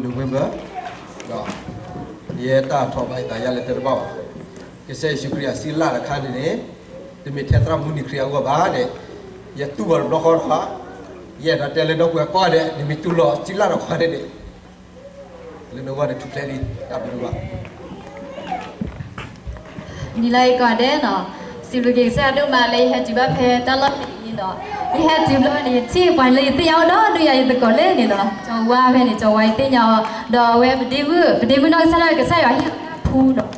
November, ယဲတၢ်ထီၣ်ဘၣ်ယသးယါလဲၤတဲတဘၣ်ဘၣ်. ကစၢ်ယ့ၣ်ၡူးခရံာ်အစံးလၢ်တခါန့ၣ်န့ၣ်, တမ့ၢ်ထဲသရၣ်မုၣ်နံၣ်ခရံာ်အဂီၢ်ဘၣ်န့ၣ်, ယတူၢ်ဘၣ်တဘျီဃီဒီး, ယအဲၣ်ဒိးတဲလၢဒီပုၢ်ဝဲၢ်ကိးဂၤဒဲး, နမ့ၢ်တူၢ်လိာ်စံးလၢ်တခါန့ၣ်န့ၣ်, လၢနဂီၢ်န့ၣ်ထူၣ်ဖျဲးလံ, တၢ်ဘျုးဘၣ် နံၤလၢယကိးဂၤဒဲးနီၤ, စံးဘျုးက့ၤကစၢ်ယွၤဒိၣ်မးလၢယဟဲတုၤဘၣ်ဖဲတၢ်လီၢ်ဖဲအံၤနီၤ, ယဟဲတုၤဘျီန့ၣ် ယထံၣ်ပှၤလၢယသ့ၣ်ညါအိၣ်ဒီဒူၣ်ယၤ ယသကိးလၢန့ၣ်လီၤ. ကၠီၤဝါဖဲန့ၣ် ကၠီၤဝါယသ့ၣ်ညါအီၤ, ဒီးအဝဲပဒ့မုၣ်, ပဒ့မုၣ်နီၢ်ကစၢ်ဒၣ်ဝဲ ကစၢ်ယွၤဟ့ၣ်အီၤတၢ်ဖှူဒီး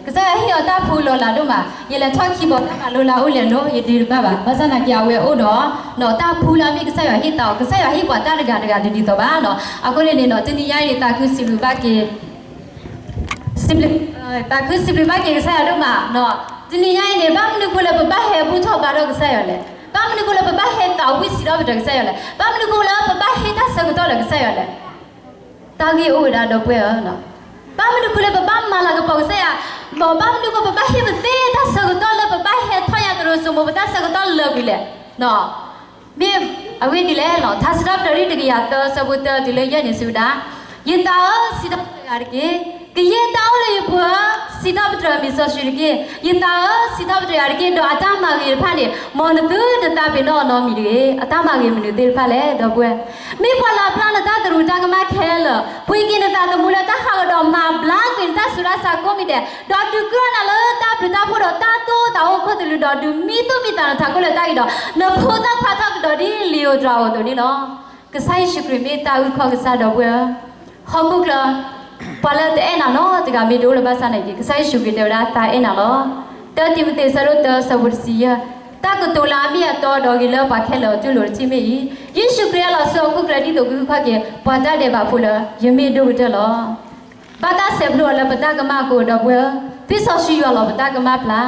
ကစၢ်ယွၤဟ့ၣ်အီၤတၢ်ဖှူလီၤလးဒိၣ်မး, ယလဲၤထီၣ်ခံဘီတၢ်မၤလိလၢအအိၣ်လဲၣ်လိၤ ယဒုးတဘၣ်ဘၣ်, ဘၣ်ဆၣ်သနာ်က့အဝဲအိၣ်ဒီးနီၤ တၢ်ဖှူလၢအမ့ၢ်ကစၢ်ယွၤဟ့ၣ်သးအီၤ, ကစၢ်ယွၤဟ့ၣ်ပှၤတၢ်တဂၤတဂၤတဒ်သိးဘၣ်နီၤ. အဃိန့ၣ်န့ၣ်နီၤ တနံၤညါအံၤန့ၣ် သးခုစံးဘျုးဘၣ်က့ၤ စံးဘျုး, သးခုစံးဘျုးဘၣ်က့ၤကစၢ်ယွၤဒိၣ်မးနီၤ. တနံၤညါအံၤန့ၣ် ဘၣ်မနုၤအဃိလၢပဘၣ်ဟဲဘူၣ်ထီၣ်ဘါထီၣ်ကစၢ်ယွၤလဲၣ်, ဘၣ်မနုၤအဃိလၢပဘၣ်ဟဲသးဝံၣ်စံးထီၣ်ပတြၢၤကစၢ်ယွၤလဲၣ်, ဘၣ်မနုၤအဃိလၢပဘၣ်ဟ့ၣ်တၢ်ဆၢကတီၢ်လၢကစၢ်ယွၤလဲၣ်. တၢ်ဂ့ၢ်အိၣ်ဝဲဒၣ်ဒီပုၢ်ဝဲၢ်ဧၢ, ဘၣ်မနုၤအဃိလၢပဘၣ်မၤလၤကပီၤကစၢ်ယွၤ, ဘၣ်မနုၤအဃိပဘၣ်ဟ့ၣ်ပသ့တၢ်ဆၢကတီၢ်လၢပဘၣ်ဟဲထီၣ်ညါသရိာ်စိမိၤ ပတၢ်ဆၢကတီၢ်လၢာ်ကွံာ်လဲၣ်. မ့ၢ်အဂ့ၢ်ဒ်လဲၣ်နီၤ, ထါစံးထီၣ်ပတြၢၤတကယၤသၢ ဆၢဖိတၢတုၤလၢယဲၢ်န့ၣ်စံးဝဲဒၣ်, ယသးဧၢ, စံးထီၣ်ပတြၢၤယွၤတက့ၢ်. ကယဲၢ်တၢ်အိၣ်လၢယပူၤဧၢ, စံးထီၣ်ပတြၢၤမံၤစီဆှံတက့ၢ်. ယသးဧၢ, စံးထီၣ်ပတြၢၤယွၤတက့ၢ်. ဒီးအတၢ်မၤဂ့ၤတဖၣ်န့ၣ် မ်နသုတသးပ့ၤနီၣ်အနီတမံၤတဂ့ၤ. အတၢ်မၤဂ့ၤမနုၤသ့ၣ်တဖၣ်လဲၣ် ဒီပုၢ်ဝဲၢ်, မ့ၢ်ပှၤလၢအပျၢ်နတၢ်သရူးတၢ်ကမၣ်ခဲလၢာ်, ပှ့ၤက့ၤနသးသမူလၢတၢ်ဟးဂီၤဒီးမၤဘျါကွံာ်နတၢ်ဆူးတၢ်ဆါကိးမံၤဒဲး, ဒီးဒုးကြၢးနၤလၢတၢ်ဘျုးတၢ်ဖှိၣ်ဒီးတၢ်တိၢ်သးအိၣ်ခိၣ်သလုးဒီး ဒုးမံသူၣ်မံသးနထးခိၣ်လၢတၢ်ဂ့ၤဒီး နဖိသၣ်ခွါထီၣ်ကဒီးဒ်လံာ်ဧိၤတြၤဧိၤအသိးန့ၣ်လီၤ. ကစၢ်ယ့ၣ်ၡူးခရံာ်မ့ၢ်တၢ်အုၣ်ခီၣ်ကစၢ် ဒီပုၢ်ဝဲၢ်ဧၢ, ဟီၣ်ခိၣ်ချၢ ပှၤလၢတအဲၣ်နၤနီတဂၤမ့ၢ်တအိၣ်လၢၤဘၣ်ဆၣ်သနာ်က့ ကစၢ်ယ့ၣ်ၡူးခရံာ်တဲဝဲဒၣ်သးအဲၣ်နၤလီၤ. တၢတံၤမသ့း ဆၢဒိၣ်သၢ ဆၢဖိတဆံယဲၢ်, တၢ်ကတိၤလၢအမ့ၢ်အတီဒီးဂ့ၤလၢပှၤခဲလၢာ်အတူၢ်လိာ်တထံၣ်မ့ၢ်အံၤ, ယ့ၣ်ၡူးခရံာ်အလီၤဆူဟီၣ်ခိၣ်ချၢဒ်သိးကအုၣ်ခီၣ်က့ၤ ပှၤတၢ်ဒဲးဘးဖိလၢယမ့ၢ်ဒိၣ်ကတၢၢ်လီၤ. ဘၣ်တၢ်ဆဲးဖျိအီၤလၢပတၢ်ကမၣ်အဃိ ဒီပုၢ်ဝဲၢ်ဧၢ, သွံၣ်စီဆှံယွၤလီၤပတၢ်ကမၣ်ဖျါ,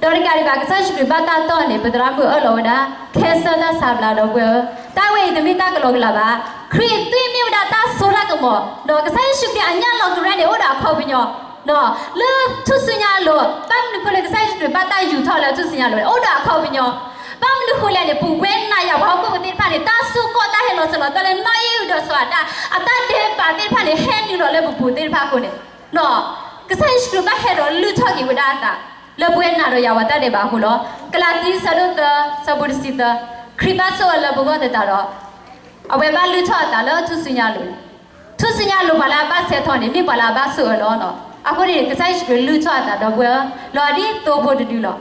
ဒီးတကးဒံးဘၣ် ကစၢ်ယ့ၣ်ၡူးခရံာ်ဘၣ်တၢ်တီၢ်န့ၣ် ပသရၣ်မုၣ်အၢၣ်လီၤဝဲဒၣ် ခဲစၢၢ်တၢ်ဆါဘျါ ဒီပုၢ်ဝဲၢ်ဧၢ, တၢ်ဝဲအံၤတမ့ၢ်တၢ်ကလီကလီဘၣ်. ခရံာ်သွံၣ်မ့ၢ်ဝဲဒၣ်တၢ်စိတၢ်ကမီၤ, ဒီးကစၢ်ယ့ၣ်ၡူးခရံာ်အညၣ်လီၤကရဲန့ၣ် အိၣ်ဒီးအခီပညီ လၢထူၣ်စုညါအလိၤ, ဘၣ်မနုၤအဃိလၢကစၢ်ယ့ၣ်ၡူးခရံာ်ဘၣ်တၢ်ယူၤထီၣ်လၢထူၣ်စုညါအလိၤန့ၣ် အိၣ်ဒီးအခီပညီ. ဘၣ်မနုၤအဃိလဲၣ်န့ၣ် ပဝဲနၤယၤပှၤဟီၣ်ခိၣ်ဖိသ့ၣ်တဖၣ်န့ၣ် တၢ်စိၢ်ကီၢ်တၢ်ဟဲလီၤစၢၤလီၤသွဲၣ်လၢနီၢ်အံၣ်အုဒီးစီၤအၤဒၣ် အတၢ်ဒဲးဘးသ့ၣ်တဖၣ်န့ၣ် ဟဲနုာ်လီၤလၢပပူၤသ့ၣ်တဖၣ်အဃိန့ၣ် ကစၢ်ယ့ၣ်ၡူးခရံာ်ဘၣ်ဟဲဒီးလုၢ်ထီၣ်က့ၤဝဲဒၣ်အသး လၢပဝဲနၤဒီးယၤပှၤတၢ်ဒဲးဘးအဃိလီၤ. ကလၤတံ ဆၢဒိၣ်သၢ ဆၢဖိတဆံသၢ, ခရံာ်ဘၣ်ဆိၣ်အၢလၢပဂီၢ်သတးဒီး အဝဲဘၣ်လုၢ်ထီၣ်အသးလၢထူၣ်စုညါအလိၤ, ထူၣ်စုညါအလိၤပှၤလၢအဘၣ်ဆဲးထီၣ်န့ၣ် မ့ၢ်ပှၤလၢအဘၣ်ဆိၣ်အၢလီၤ. အဃိန့ၣ် ကစၢ်ယ့ၣ်ၡူးခရံာ်လုၢ်ထီၣ်အသး ဒီပုၢ်ဝဲၢ်ဧၢ, လီၤဒ်သိဖိတဒုလီၤ.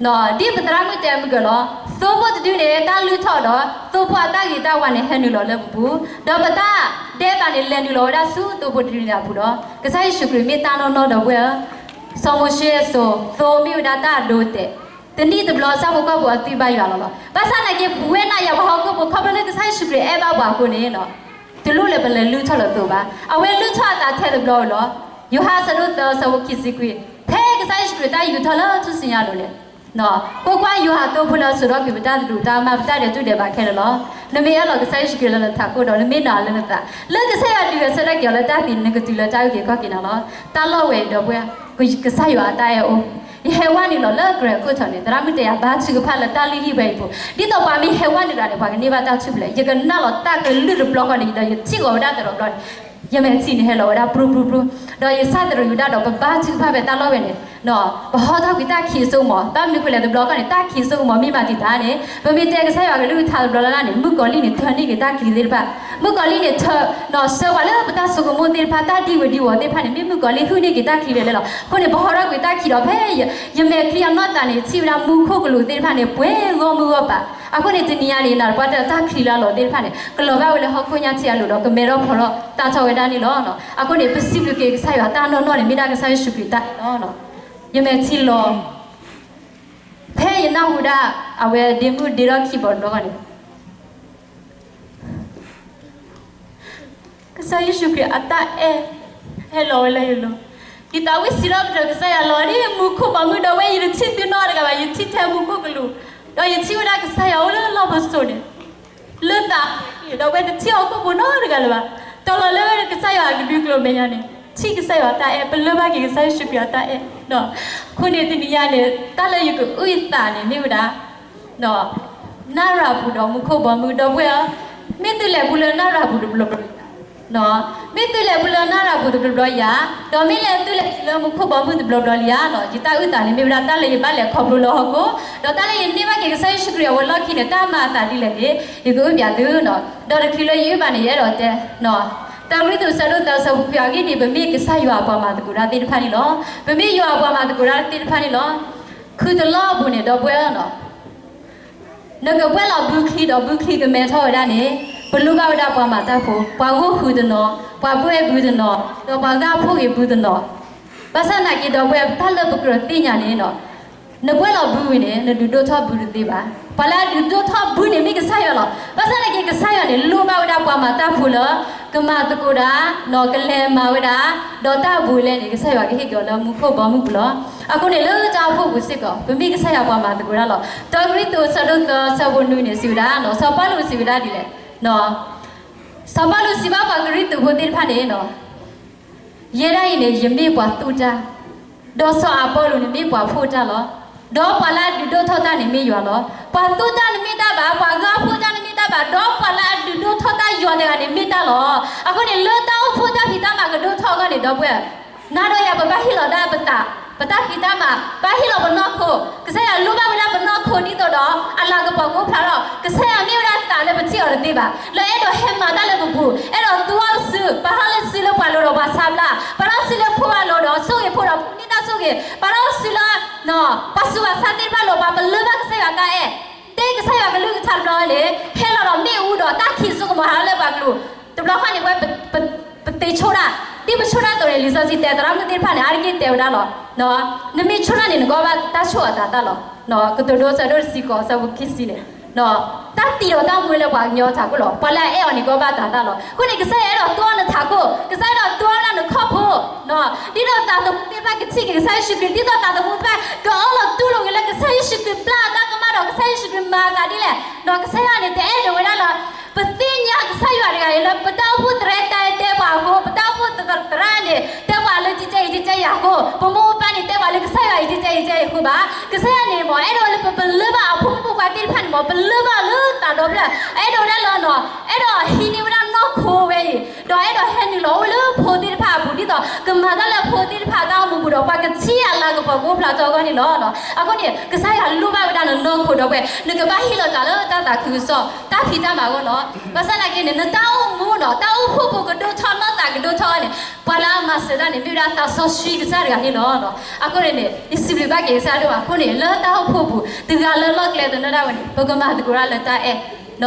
ဒ်ပသရၣ်မုၣ်တဲမုၢ်ကၢၤလီၤ, သိဖိတဒုန့ၣ် တၢ်လုၢ်ထီၣ်ဒီး သိဖိအတၢ်ဂ့ၤတၢ်ဝါန့ၣ် ဟဲနုာ်လီၤလၢပပူၤ, ဒီးပတၢ်ဒဲးဘးန့ၣ် လဲၤနုာ်လီၤဝဲဒၣ်ဆူသိဖိတဒုန့ၣ်အပူၤလီၤ. ကစၢ်ယ့ၣ်ၡူးခရံာ်မ့ၢ်တၢ်နီၢ်နီၢ် ဒီပုၢ်ဝဲၢ်ဧၢ, စီၤမိၤၡ့အစိၤ သိမ့ၢ်ဝဲဒၣ်တၢ်အဒိအတဲာ်, တနံၣ်တဘျီ ဆၣ်ဖိကီၢ်ဖိအသွံၣ်ဘၣ်ယွၤလီၤလီၤ. ဘၣ်ဆၣ်သနာ်က့ ပဝဲနၤယၤပှၤဟီၣ်ခိၣ်ဖိ ခီဖျိလၢကစၢ်ယ့ၣ်ၡူးခရံာ်အဲၣ်ဘၣ်ပှၤအဃိန့ၣ် တလိၣ်လၢပလဲၤလုၢ်ထီၣ်လၢသိဘၣ်. အဝဲလုၢ်ထီၣ်အသးထဲတဘျီလီၤ. ယိၤဟၣ် ဆၢဒိၣ်သၢ ဆၢဖိခံဆံခွံ, ဖဲကစၢ်ယ့ၣ်ၡူးခရံာ်တၢ်ယူၤထီၣ်လၢထူၣ်စုညါအလိၤန့ၣ်, ကွၢ်ကွၢ်, ယွၤအသိဖိလၢအစိာ်ထီၣ်ကွံာ်ပတၢ်သရူးတၢ်ကမၣ် ပတၢ်ဒဲးတူၢ်ဒဲးဘးခဲလၢာ်လီၤ. နမ့ၢ်အၢၣ်လီၤကစၢ်ယ့ၣ်ၡူးခရံာ်လၢနထးခိၣ်ဒီး နမ့ၢ်နာ်လၢနသး လၢကစၢ်ယွၤဒုးဂဲၤဆၢထၢၣ်က့ၤအီၤလၢတၢ်သံန့ၣ် နကတုၤလၢတၢ်အုၣ်က့ၤခီၣ်က့ၤန့ၣ်လီၤ. တၢ်လီၢ်ဝဲအံၤ ဒီပုၢ်ဝဲၢ်, ကစၢ်ယွၤအတၢ်အဲၣ်အိၣ်, ယဟဲဝဲနုာ်လီၤလၢကရၢခိၣ်ထီၣ်န့ၣ် သရၣ်မုၣ်တဲယၤ ဘါထုကဖၣ်လၢတၢ်လုၢ်ဟံၣ်ဝဲအံၤအပူၤ, ဒ်သိးပှၤမ့ၢ်ဟဲဝဲနုာ်တၢ်န့ၣ် ပှၤကန့ၢ်ဘၣ်တၢ်ထူၣ်ဖျဲး, ယကနၣ်လီၤတၢ်ကလုၢ်တဘျီဃီန့ၣ်ဒီး ယထံၣ်ဂီၤဝဲဒၣ်သရိာ်ဘျီန့ၣ် ယမဲာ်ထံန့ၣ်ဟဲလီၤဝဲဒၣ်ပြူပြူပြူ, ဒီးယစၢ်သရူးယူၤဒၣ်ဒီး ပဘါထုကဖၣ်ဖဲတၢ်လီၢ်ဝဲန့ၣ် ပဟီထီၣ်ကွံာ်တၢ်ခံးစိကမီၤ, ဘၣ်မနုၤဃိလဲၣ် တဘျီဃီန့ၣ် တၢ်ခံးစိကမီၤမ့ၢ်မၤတံာ်တာ်န့ၣ် ပမ့ၢ်တဲကစၢ်ယွၤကလုၢ်ကထါတဘျီလၢ်လၢ်န့ၣ် မုၣ်ကီၤလံၢ်န့ၣ် ထၢန့ၢ်က့ၤတၢ်ချံသ့ၣ်တဖၣ်, မုၣ်ကီၤလံၢ်န့ၣ် ထၢ, ဆှၢပှၤလၢပတၢ်ဆိကမိၣ်သ့ၣ်တဖၣ် တၢ်ဒံဝဲဒံဝီၤသ့ၣ်တဖၣ်န့ၣ် မ့ၢ်မုၣ်ကီၤလံၢ်ဟုၣ်န့ၢ်က့ၤတၢ်ချံလဲၣ်လဲၣ်လီၤ. အဃိန့ၣ် ပဟီထီၣ်ကွံာ်တၢ်ခံးဒီး ဖဲယမဲာ်ချံအနီၢ်သးန့ၣ် ထံၣ်ဝဲဒၣ်မူခိၣ်ကလူးသ့ၣ်တဖၣ်န့ၣ် ပှဲၤဂီၢ်မုၢ်ဂီၢ်ပၤ, အဃိန့ၣ် တနံၤညါန့ၣ် နၢ်တပှၢ်တၢၢ်တၢ်ချံလၢအလီၤသ့ၣ်တဖၣ်န့ၣ် ကလီၤဘၣ်ဝဲလၢဟီၣ်ခိၣ်ညါထံအလိၤဒီး ကမဲထီၣ်ဖီထီၣ်သၣ်ထီၣ်ဝဲဒၣ်န့ၣ်လီၤ. အဃိန့ၣ် ပစံးဘျုးက့ၤကစၢ်ယွၤတၢ်နီၢ်နီၢ်န့ၣ် မ့ၢ်ဒၣ်ကစၢ်ယ့ၣ်ၡူးခရံာ်တၢ်အဲၣ်လီၤ. ယမဲာ်ထံလီၤ, ဖဲယနၢ်ဟူဒၣ် အဝဲဒ့မုၣ်ဒ့ထီၣ်ခံဘီတဘျီဃီန့ၣ် ကစၢ်ယ့ၣ်ၡူးခရံာ်အတၢ်အဲၣ် ဟဲလီၤဝဲလၢယလိၤ, ယသးဝံၣ်စံးထီၣ်ပတြၢၤကစၢ်ယွၤလီၤဒ်မူခိၣ်ဘီမုၢ်ဒီး ဝဲယတထံၣ်သုနီတဂၤဘၣ်, ယထံၣ်ထဲမူခိၣ်ကလူး, ဒီးယထံၣ်ဝဲဒၣ်ကစၢ်ယွၤအိၣ်လၢလီၢ်ပစိာ်န့ၣ် လၢသး, ဒီးဝဲတထံၣ်ဟီၣ်ခိၣ်ဖိနီတဂၤလၢၤဘၣ်. တီၤလီၤလၢကစၢ်ယွၤအကဒုးကျိၤမဲာ်ညါန့ၣ် ထံၣ်ကစၢ်ယွၤတၢ်အဲၣ်, ပလၢၢ်ဘၣ်က့ၤကစၢ်ယ့ၣ်ၡူးခရံာ်အတၢ်အဲၣ်. အဃိန့ၣ်တနံၤညါန့ၣ် တၢ်လၢယကအုၣ်ယသးန့ၣ်မ့ၢ်ဝဲဒၣ် နရၤပူၤဒီးမူခိၣ်ဘီမုၢ် ဒီပုၢ်ဝဲၢ်ဧၢ, မ့ၢ်သုလဲၤပူၤလၢနရၤပူၤတဘျီဘျီ, မ့ၢ်သုလဲၤပူၤလၢနၢ်ရၤပူၤတဘျီဘျီယၤ, ဒီးမ့ၢ်လဲၤသုလဲၤတုၤလၢမူခိၣ်ဘီမုၢ်တဘျီဘျီလံဧါနီၤ, ယတၢ်အုၣ်သးန့ၣ်မ့ၢ်ဝဲဒၣ်တၢ်လၢယဘၣ်လဲၤခီဖျိလၢဟီၣ်ခိၣ်, ဒီးတၢ်လၢယန့ၢ်ဘၣ်က့ၤကစၢ်ယ့ၣ်ၡူးခရံာ်အဝဲလီၢ်ခံန့ၣ် တၢ်မၤအသးဒ်လဲၣ်န့ၣ် ယကအုၣ်ပၠးသုနီၤ. ဒီးတချုးလၢယအုၣ်ဘၣ်န့ၣ် ယအဲၣ်ဒိးတဲ တၢ်ကရံၣ်သူးဆၢဒိၣ်သၢဆၢဖိခွံအဂ့ၢ်ဒ်အံၤ, ပမ့ၢ်ကစၢ်ယွၤအပှၤမၤသကိးတၢ်သ့ၣ်တဖၣ်န့ၣ်လီၤ. ပမ့ၢ်ယွၤအပှၤမၤသကိးတၢ်သ့ၣ်တဖၣ်န့ၣ်လီၤ. ခုတလီၢ်အပူၤန့ၣ် ဒီပုၢ်ဝဲၢ်နီၤ နကပှဲၤလီၤဘုချံဒီးဘုချံကမဲထီၣ်ဝဲဒၣ်န့ၣ်, ပလိၣ်ဘၣ်ဝဲဒၣ်ပှၤမၤတၢ်ဖိ, ပှၤဂိၢ်ဃုာ်တနီၤ, ပှၤပှဲၤဘုတနီၤ, ဒီးပှၤဂၢ်ဖှိၣ်ဂ့ၤဘုတနီၤ. ဘၣ်ဆၣ်သနာ်က့ ဒီပုၢ်ဝဲၢ် တၢ်လၢပကြၢးသ့ၣ်ညါန့ၣ်နီၤ, နပှဲၤလီၤဘုဝံၤန့ၣ် နဒုးဒိၣ်ထီၣ်ဘုတသ့ဘၣ်. ပှၤလၢအဒုးဒိၣ်ထီၣ်ဘုန့ၣ်မ့ၢ်ကစၢ်ယွၤလီၤ. ဘၣ်ဆၣ်သနာ်က့ ကစၢ်ယွၤန့ၣ် လိၣ်ဘၣ်ဝဲဒၣ်ပှၤမၤတၢ်ဖိလၢ ကမၤသကိးတၢ်, ကလဲၤမၤဝဲဒၣ်, ဒီးတၢ်အဘူးအလဲန့ၣ် ကစၢ်ယွၤကဟ့ၣ်က့ၤအီၤလၢမူခိၣ်ဘီမုၢ်ပူၤလီၤ. အဃိန့ၣ် လၢတၢ်အိၣ်ဖှိၣ်ပူၤစ့ၢ်ကီး ပမ့ၢ်ကစၢ်ယွၤပှၤမၤသကိးတၢ်လီၤ. တၢ်ကရံၣ်သူးဆၢဒိၣ်သၢဆၢဖိနွံန့ၣ် စံးဝဲဒၣ်, စီၤပီလူးစံးဝဲဒၣ်ဒ်လဲၣ်. စီၤပီလူးစံးဘၣ်ပှၤကရံၣ်သူးဖိသ့ၣ်တဖၣ်န့ၣ် ယဲဒၣ်အံၤန့ၣ် ယမ့ၢ်ပှၤသူၣ်တၢ်, ဒီးစီၤအပီလူးန့ၣ်မ့ၢ်ပှၤဖှိၣ်တၢ်လီၤ. ဒီးပှၤလၢအဒုးဒိၣ်ထီၣ်တၢ်န့ၣ်မ့ၢ်ယွၤလီၤ. ပှၤသူၣ်တၢ်န့ၣ်မ့ၢ်တၢ်ဘၣ်, ပှၤဂၢ်ဖှိၣ်တၢ်န့ၣ်မ့ၢ်တၢ်ဘၣ်, ဒီးပှၤလၢအဒုးဒိၣ်ထီၣ်တၢ်ယွၤတဂၤန့ၣ်မ့ၢ်တၢ်လီၤ. အဃိန့ၣ် လၢတၢ်အိၣ်ဖှိၣ်တၢ်ဖံးတၢ်မၤကဒိၣ်ထီၣ်အဂီၢ်န့ၣ် ဒီပုၢ်ဝဲၢ် နၤဒီးယၤ ပဘၣ်ဟ့ၣ်လီၤဒၣ်ပသး, ပတၢ်ဖံးတၢ်မၤ, ဘၣ်ဟ့ၣ်လီၤပနီၢ်ခိ, ကစၢ်ယွၤလိၣ်ဘၣ်ဝဲဒၣ်ပနီၢ်ခိဒ်သိးဒီး အလၤကပီၤကအိၣ်ဖျါထီၣ်, ကစၢ်ယွၤမ့ၢ်ဝဲဒၣ်သးလၢပထံၣ်အီၤတသ့ဘၣ်, လၢအဲၣ်ဒိးဟဲမၤတၢ်လၢပပူၤ, အဲၣ်ဒိးသူအီၤစု, ပာ်ထီၣ်လၢစုလၢပှၤလိၤဒီးပှၤဆါဘျါ, ပာ်ထီၣ်စုလၢဖိအလိၤဒီးဆိၣ်ဂ့ၤဖိဒီးဖိန့ၢ်တၢ်ဆိၣ်ဂ့ၤ, ပာ်ထီၣ်စုလၢ ပှၤဆူးပှၤဆါသ့ၣ်တဖၣ်လိၤ, ပှၤပလၢဘၣ်ကစၢ်ယွၤတၢ်အဲၣ်, တဲကစၢ်ယွၤကလုၢ်ကထါတဘျီန့ၣ် ဟဲလီၤဒီးမ့ၣ်အူဒီးတၢ်ခံးစိကမီၤဟးထီၣ်လၢပှၤကလူး, တဘျီဃီန့ၣ် ပ ပသ့ဆိတၢ်, ဒ်ပဆိတၢ်အသိးန့ၣ် လံာ်စီဆှံတဲသရၣ်မုၣ်သ့ၣ်တဖၣ်န့ၣ် အါတက့ၢ်တဲဝဲဒၣ်လီၤ. နမ့ၢ်ဆိတၢ်န့ၣ် နကအီၣ်ဘၣ်တၢ်ဆိၣ်အသးတၢ်လီၤ. ကတိၤဒိဆၢဒိၣ်တဆံဃိး အဆၢဖိခံဆံန့ၣ် တၢ်သံဒီးတၢ်မူလၢပှၤကညီထးခိၣ်လီၤ. ပှၤလၢအအဲၣ်အီၤန့ၣ် ကအီၣ်ဘၣ်သးတၢ်လီၤ. အဃိန့ၣ် ကစၢ်ယွၤအဲၣ်ဒိးသူအီၤနထးခိၣ်, ကစၢ်ယွၤအဲၣ်ဒိးသူအီၤနခီၣ်ဖိ, ဒ်သိးသးသမူသ့ၣ်တဖၣ်ကထံၣ်က့ၤကစၢ်ယ့ၣ်ၡူးခရံာ်, ဒ်သိးသးသမူသ့ၣ်တဖၣ် ကအီၣ်လီၤတူၢ်လိာ်က့ၤလၢကစၢ်ယ့ၣ်ၡူးခရံာ်ပျၢ်အတၢ်ကမၣ်ဒီး ကစၢ်ယ့ၣ်ၡူးခရံာ်မၤအသးဒ်လဲၣ်. ဒီးကစၢ်ယွၤန့ၣ် တအဲၣ်ဒိးဝဲဒၣ်လၢ ပသ့ၣ်ညါကစၢ်ယွၤတဂၤအံၤလၢ ပတၢ်အိၣ်ဖှိၣ်သရၣ်တဲတဲပှၤအဃိ, ပတၢ်အိၣ်ဖှိၣ်သရၣ်န့ၣ် တဲပှၤလၢကကဲအံၤကကဲယၤအဃိ, ပမိၢ်ပပၢ်န့ၣ် တဲပှၤလၢကစၢ်ယွၤအံၤကကဲအံၤကကဲအံၤအဃိဘၣ်. ကစၢ်ယွၤန့ၣ်မ့ၢ် အဲၣ်ဒိးလၢပပလၢဘၣ်အဖိမုၣ်ဖိခွါသ့ၣ်တဖၣ်န့ၣ်မ့ၢ် ပလၢဘၣ်လၢသးဒီဖျၢၣ်, အဲၣ်ဒိးဝဲဒၣ်လၢ အဲၣ်ဒိးဟံးန့ၢ်ဝဲဒၣ်နီၢ်ခိဝဲအံၤ, ဒီးအဲၣ်ဒိးဟဲနုာ်လီၤအိၣ်လၢဖိသ့ၣ်တဖၣ်အပူၤ ဒ်သိးကမၤတၢ်လၢဖိသ့ၣ်တဖၣ်အတၢ်အိၣ်မူပူၤဒီး ပှၤကထံၣ်အလၤကပီၤကအိၣ်ဖျါထီၣ်အဂီၢ်န့ၣ်လီၤ. အဃိန့ၣ် ကစၢ်ယွၤလိၣ်ဘၣ်ဝဲဒၣ်နနီၢ်ခိဒီး ပဝဲ နကဘၣ်ဟ့ၣ်လီၤသးလၢတၢ်သးခုကစီၣ် တၢ်ဖံးတၢ်မၤအဂီၢ်လီၤ. ဘၣ်ဆၣ်သနာ်က့န့ၣ် နတၢ်အိၣ်မူဒီး တၢ်အိၣ်ဖှိၣ်ဖိကဒိၣ်ထီၣ် နီၢ်သးကဒိၣ်ထီၣ်န့ၣ် ပှၤလၢအမၤစၢၤတၢ်န့ၣ် မ့ၢ်ဝဲဒၣ်သးစီဆှံကစၢ်တဂၤန့ၣ်လီၤ. အဃိန့ၣ်န့ၣ် ယစံးဘျုးဘၣ်က့ၤကစၢ်ဒိၣ်မး. အဃိန့ၣ် လၢတၢ်အိၣ်ဖှိၣ်ပူၤ တဂၤလၢလီၢ်ကျဲသနၢၣ်ဒၣ်ဝဲန့ၣ် ပကမၤသကိးတၢ်လၢတၢ်အဲၣ်,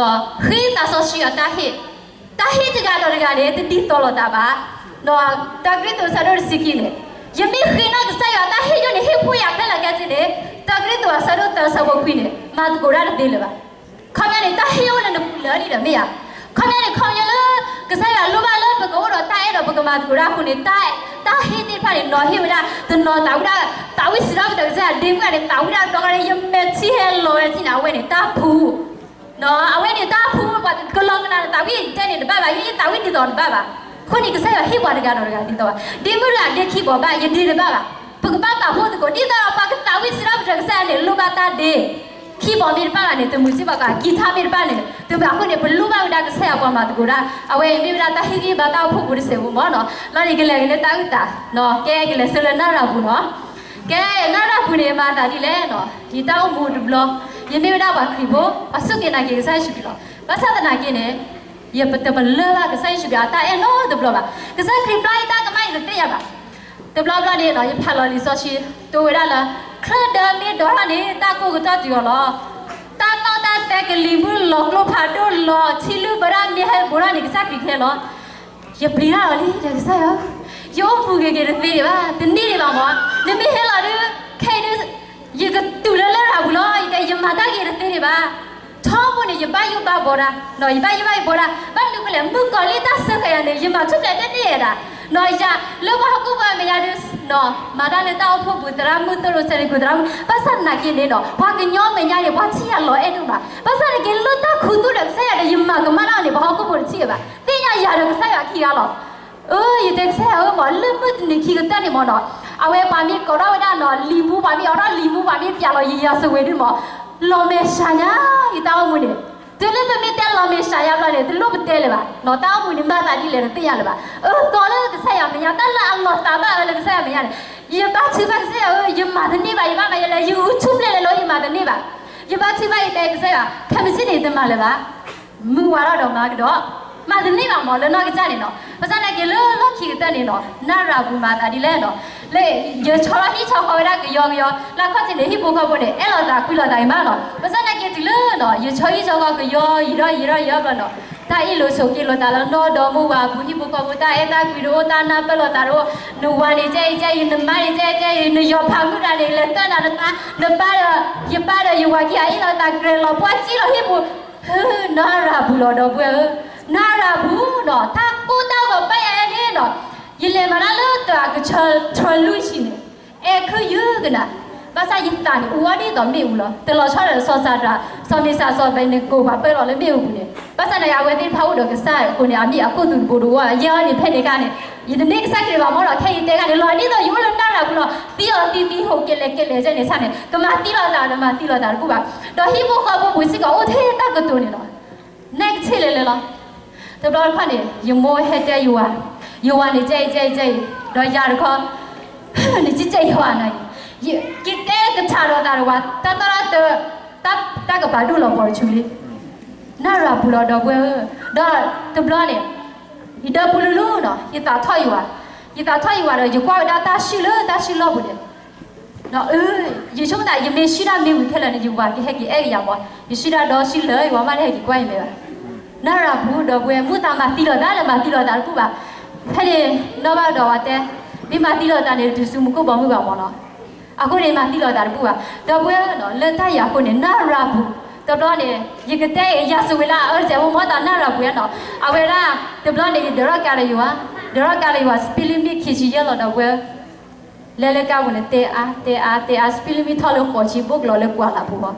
ဃ့သးစီဆှံအတၢ်ဟ့ၣ်, တၢ်ဟ့ၣ်တဂၤဒီးတဂၤန့ၣ် တဒ်သိးလိာ်သးဘၣ်. တၢ်ကရံၣ်သူးအဆၢဒိၣ်တဆံခံန့ၣ် ယမ့ၢ်ဃ့နီၣ်ကစၢ်ယွၤတၢ်ဟ့ၣ်ယိၣ်န့ၣ် ဟ့ၣ်ဖိယာ်ခဲလၢာ်ခဲဆ့န့ၣ် တၢ်ကရံၣ်သူးအဆၢဒိၣ်သၢဆၢဖိခွံန့ၣ် မၤသကိးတၢ်တသ့လၢၤဘၣ်. ခီပညီန့ၣ် တၢ်ဟ့ၣ်အိၣ်လၢနပူၤလၢာ်လံဒီးမ့ၢ်ဧါ. ခီပညီန့ၣ် ခီပညီလၢ ကစၢ်ယွၤလိၣ်ဘၣ်လၢပကအိၣ်ဒီးတၢ်အဲၣ်ဒီးပကမၤသကိးတၢ်အဃိန့ၣ် တၢ်ဟ့ၣ်သ့ၣ်တဖၣ်န့ၣ် နီၤဟ့ၣ်ဝဲဒၣ် တနီၤသးဝံၣ်ဒၣ် သးဝံၣ်စံးထီၣ်ပတြၢၤကစၢ်ယွၤ ဒ့မုၣ်ဂၤန့ၣ် သးဝံၣ်ဒၣ်ဒီဂၤန့ၣ် ယမဲာ်ထံဟဲလီၤဝဲထံန့ၣ် အဝဲန့ၣ်တၢ်ဖှူ အဝဲန့ၣ်တၢ်ဖှူ ပှၤကလီၤကလးန့ၣ် သးဝံၣ်တဲန့ၣ်တဘၣ်ဘၣ်, ယသးဝံၣ်ဒ်သိးတဘၣ်ဘၣ်. အဃိန့ၣ် ကစၢ်ယွၤဟ့ၣ်ပှၤတဂၤဒီးတဂၤဒ်သိးဘၣ်. ဒ့မုၣ်တဂၤဒ့ခံဘီးဘၣ် ယဒ့တဘၣ်ဘၣ်. ပကဘၣ်ပာ်ဖှိၣ်သကိး ဒ်သိးဒီးပှၤကသးဝံၣ်စံးထီၣ်ပတြၢၤကစၢ်ယွၤန့ၣ် လိၣ်ဘၣ်တၢ်ဒ့ ခံဘီးမ့ၢ်တဘၣ်ဘၣ်န့ၣ် တမုာ်စ့ၢ်ကီး ကံထါမ့ၢ်တဘၣ်န့ၣ် တမုာ်အဃိန့ၣ် ပလိၣ်ဘၣ်ဝဲဒၣ်ကစၢ်ယွၤပှၤမၤသကိးတၢ် အဝဲအံၤမ့ၢ်ဝဲဒၣ်တၢ်ဟ့ၣ်ဂံၢ်ဘါတၢ်အိၣ်ဖှိၣ်ပူၤတစဲးဖိမ့ၢ်နီၤ. လီၤန့ၣ် ကလဲၤက့ၤလၢတၢ်အုၣ်သး ကဲကလဲၤဆၢလၢနၢ်ရၤပူၤနီၤ. ကဲ နၢ်ရၤပူၤန့ၣ် မၤသးဒ်လဲၣ်နီၤ. ယတၢ်အိၣ်မူတဘျီ ယမ့ၢ်ဝဲဒၣ်ပှၤခရံာ်ဖိ ပှၤစူၢ်က့ၤနာ်က့ၤကစၢ်ယ့ၣ်ၡူးခရံာ်လီၤ. ဘၣ်ဆၣ်သနာ်က့န့ၣ် ယပတပလၢၢ်ဘၣ်ကစၢ်ယ့ၣ်ၡူးခရံာ်အတၢ်အဲၣ်နီတဘျီဘၣ်. ကစၢ်ခရံာ်ပျၢ်ယတၢ်ကမၣ်ယတသ့ၣ်ညါဘၣ်. တဘျီဘျီန့ၣ်နီၤ ယဖးလီၤလံာ်စီဆှံ တိဝဲဒၣ်လၢ ချၢၣ်ဒၢမ့ၢ်ဒိးထီၣ်န့ၣ် တၢ်ကိၢ်ကတီၢ်တုၤအီၤလီၤ. တၢ်နီၣ်တၢ်သဲကလံၤမုၢ်လီၤကျိဖးဒိၣ်လီၤ ထံလုၢ်ဘၢဒၣ်မ့ၢ်ဟဲဘူးထီၣ်န့ၣ် ကစၢ်ခရံာ်ခဲလီၤ. ယပျံၤတၢ်လီၤလံ ဒီးကစၢ်ယွၤ, ယအိၣ်မူဂ့ၤဂ့ၤတသ့ဒံးဘၣ်, တန့ၢ်ဒံးဘၣ်မး, နမ့ၢ်ဟဲလီၤဒုး ခဲအံၤဒုး ယကတုၤလၢလရာ်ပူၤလီၤ, ယတဲယမၤတၢ်ဂ့ၤတသ့ဒံးဘၣ်. ထီဘိန့ၣ် ယဘၣ်ယိၣ်ဘၣ်ဘီဒၣ်, ယဘၣ်ယိၣ်ဘၣ်ယိၣ်ဘီဒၣ်, ဘၣ်မနုၤအဃိလဲၣ်, မုၣ်ကီၤလံၢ်တၢ်စၢဃာ်ယၤန့ၣ် ယမၤထူၣ်ဖျဲးတန့ၢ်ဒၣ်, ယၤလၢပှၤဟီၣ်ခိၣ်ဖိအမဲာ်ညါဒုး မၤတၢ်လၢတၢ်အိၣ်ဖှိၣ်ပူၤ သရၣ်မုၣ်သိၣ်လိ Sunday school သရၣ်မုၣ်, ဘၣ်ဆၣ်သနာ်က့န့ၣ်ဒီး ပှၤကညီမဲာ်ညါန့ၣ် ပှၤထံၣ်ယၤလီၤအဲၣ်ဒိၣ်မး, ဘၣ်ဆၣ်သနာ်က့လၢတၢ်ခူသူၣ်ဒီးကစၢ်ယွၤဒီး ယမၤကမၣ်တၢ်န့ၣ် ပှၤဟီၣ်ခိၣ်ဖိတထံၣ်ဘၣ်, သ့ၣ်ညါယၤဒီးကစၢ်ယွၤခံဂၤလီၤ. အၢ ယတဲကစၢ်ယွၤဧၢမး, လၢမုၢ်တနံၤခံကတၢၢ်န့ၣ်မးနီၤ, အဝဲပှၤမ့ၢ်ကိးထီၣ်ဝဲဒၣ်နီၤ လံာ်မူ ပှၤမ့ၢ်အိးထီၣ်လံာ်မူ ပှၤမ့ၢ်ပျးလီၤယၤစဝဲဒုးမး, လီၤမဲာ်ဆှးညါ ယတၢ်အိၣ်မူန့ၣ် တုၤလၢပမ့ၢ်တဲလီၤမ့ၢ်ၡၤယါဘျီန့ၣ် တလိၣ်ပတဲလၢၤဘၣ်, တၢ်အိၣ်မူန့ၣ်မၤသးဒ်လဲၣ်တသ့ၣ်ညါလၢၤဘၣ်. အၢ သီလၢကစၢ်ယွၤမဲာ်ညါ, တၢ်လၢအလီၤသးဘၣ်အၢလၢကစၢ်ယွၤမဲာ်ညါန့ၣ်, ယဘါထုကဖၣ်ကစၢ်ယွၤဧၢ, ယမၤတန့ၢ်ဘၣ်, ယဘၣ်မၤယလဲၣ်, ယဂုာ်ထူၣ်ဖျဲးလဲၣ်လီၤ, ယမၤတန့ၢ်ဘၣ်. ယဘါထုကဖၣ်ယတဲကစၢ်ယွၤ, ခဲမုၢ်ဆ့ၣ်န့ၣ် ယတမၤလၢၤဘၣ်. မုၢ်ဝါထီၣ်ဒီးမၤကဒီး, မၤတန့ၢ်ဘၣ်မး လၢနီၢ်ကစၢ်န့ၣ်နီၤ. ဘၣ်ဆၣ်သနာ်က့ လၢလီၢ်ခံကတၢၢ်န့ၣ်နီၤ, နၢ်ရၤပူၤမၤသးဒ်လဲၣ်နီၤ, လၢယဆီဟံၣ်ဆီဃီဝဲဒၣ်ကယီကယီ, လၢခီၣ်ထံးန့ၣ် ဟံၣ်ဖိဃီဖိန့ၣ် အဲၣ်လိာ်သးကွံလိာ်သးဂ့ၤမးနီၤ. ဘၣ်ဆၣ်သနာ်က့တုၤလၢနီၤ ယဆီဟံၣ်ဆီဃီကယီယံာ်ထီၣ်ယံာ်ထီၣ်ယံာ်ထီၣ်ဘျီနီၤ, တၢ်အ့ၣ်လိာ်ဆိးက့လိာ်သးလၢနီၢ်ဒီမါဝၤအပူၤ, ဟံၣ်ဖိဃီဖိတၢ်အဲၣ်တၢ်ကွံတအိၣ်, တၢ်နၢ်ပၢၢ်လိာ်သးတအိၣ်, နဝၤန့ၣ်ကဲအံၤကဲအံၤ, နမါန့ၣ်ကဲအံၤကဲအံၤ, နယီၤဖးမုၢ်တဂၤန့ၣ် လဲၤတၢ်နၤနပၢ်, နပၢ်ဒီး ယပၢ်ဒီးယဝၤခံဂၤအ့ၣ်လိာ်သးကြဲးလီၤပှၢ်စံၣ်လီၤဟံၣ်ပူၤ, နၢ်ရၤပူၤလီၤ ဒီပုၢ်ဝဲၢ်ဧၢ, နၢ်ရၤပူၤနီၤ, တၢ်ကိၢ်တၢ်ဂီၤဘၣ်ယၤန့ၣ်နီၤ, ယလဲၤမၤတၢ်လၢတၢ်ကဆၢထၢလွံၢ်ဆံန့ၣ်, အဲၣ်ခုၣ်ယုၢ်ကနၤ, ဘၣ်ဆၣ်ယသးန့ၣ် အူအီၣ်ဒ်သိးမ့ၣ်အူလီၤ, တလီၤဆီဒီးစီၤစၤဒြး, စီၤမ့ၡးစီၤအဘ့းနကိၤ ပှၤပၢလီၤလၢမ့ၣ်အူပူၤန့ၣ်, ဘၣ်ဆၣ်သနာ်က့ အဝဲသ့ၣ်တဖၣ်အိၣ်ဒီးကစၢ်အဃိန့ၣ် အမ့ၢ်အခိၣ်သူတဘိတဝီ, ယဲအံၤန့ၣ် ဖဲန့ၣ်အခါန့ၣ် ယတန့ၢ်ကစၢ်ခရံာ်ဘၣ်မးနီၤ, ခဲအံၤတဲခါန့ၣ် လီၤဒ်သိးယအိၣ်လၢနၢ်ရၤပူၤလီၤ, သံအီၤသံသံဟိးကဲလဲၣ်ကဲလဲၣ်ကဲန့ၣ်ဆၣ်န့ၣ် ကမၤသံလိာ်သးဒီးမၤသံလိာ်သးတဘူၣ်ဘၣ်, ဒီးဟံၣ်ဖိဃီဖိပူၤစ့ၢ်ကီးအိၣ်ထဲတၢ်ကတိၤန့ၣ်လီၤ. နဲၣ်ကဆ့ၣ်လဲၤလဲၤလီၤ. တဘျီတခီၣ်န့ၣ် ယမိၢ်ဟဲတဲယဝၤ, ယဝၤန့ၣ်ကဲအံၤကဲအံၤကဲအံၤ, ဒီးယၤတခီ, နကဲယဝၤနၤအံၤ, ယကတဲကထါဒီးသးတဝၤ, တၢ်သီၣ်တၢ်တၢ, တၢ်ကပာ်ဒိၣ်လီၤပှီၤတဆူလံ, နၢ်ရၤပူၤလီၤ ဒီပုၢ်ဝဲၢ်ဧၢ, ဒီးတဘျီန့ၣ် ယဒၢပူၤလူလူနီၤ, ယသးထီၣ်ယဝၤ, ယသးထီၣ်ယဝၤဒီး ယကွၢ်ဝဲဒၣ်တၢ်စုၣ်လၢတၢ်စုၣ်လီၢ်ပူၤန့ၣ် ဒီးအၢ, ယဆိကမိၣ်သး ယမ့ၢ်စုၣ်တၢ်မ့ၢ်ဝံၤခဲလၢာ်န့ၣ် ယဝၤကဟဲက့ၤအဲၣ်ကယၤမး, ယစုၣ်တၢ်ဒီစုၣ်လၢာ် ယဝၤမးတဟဲက့ၤကွၢ်ယမဲာ်ဘၣ်. နၢ်ရၤပူၤ ဒီပုၢ်ဝဲၢ် မုၢ်သးမၤသံလိာ်သးဒီးမၤသံလိာ်သးတဘူၣ်ဘၣ်. ဖဲန့ၣ် နီၢ်ဘၣ်ဒီးဝၤတဲ, မ့ၢ်မၤသံလိာ်သးန့ၣ် တတုၤဆူမူခိၣ်ဘီမုၢ်ဘၣ်မးနီၤ. အဃိန့ၣ် မၤသံလိာ်သးတဘူၣ်ဘၣ်. ဒီပုၢ်ဝဲၢ်နီၤ လၢတၢ်အံၤအဃိန့ၣ် နၢ်ရၤပူၤ, တဘျီန့ၣ် ယကတဲအံၤ ယၤစူၤဝဲလၢအအၢတစဲးဖိမ့ၢ်သးနၢ်ရၤပူၤနီၤ. အဝဲဒၣ် တဘျီန့ၣ် ယဒၢထီၣ်ကါဒီးယဝၤ, ဒၢထီၣ်ကါဒီးယဝၤ စပံးလံမ့ၢ်ခံဆံယဲၢ်လီၤ ဒီပုၢ်ဝဲၢ် လဲၤလၢကါပူၤန့ၣ် တဲအါတဲအါတဲအါ စပံးလံမ့ၢ်ထီၣ်လၢဃိးဆံ ဘိၣ်ကလီၤလၢပှၢ်လၢ်ပူၤဘၣ်.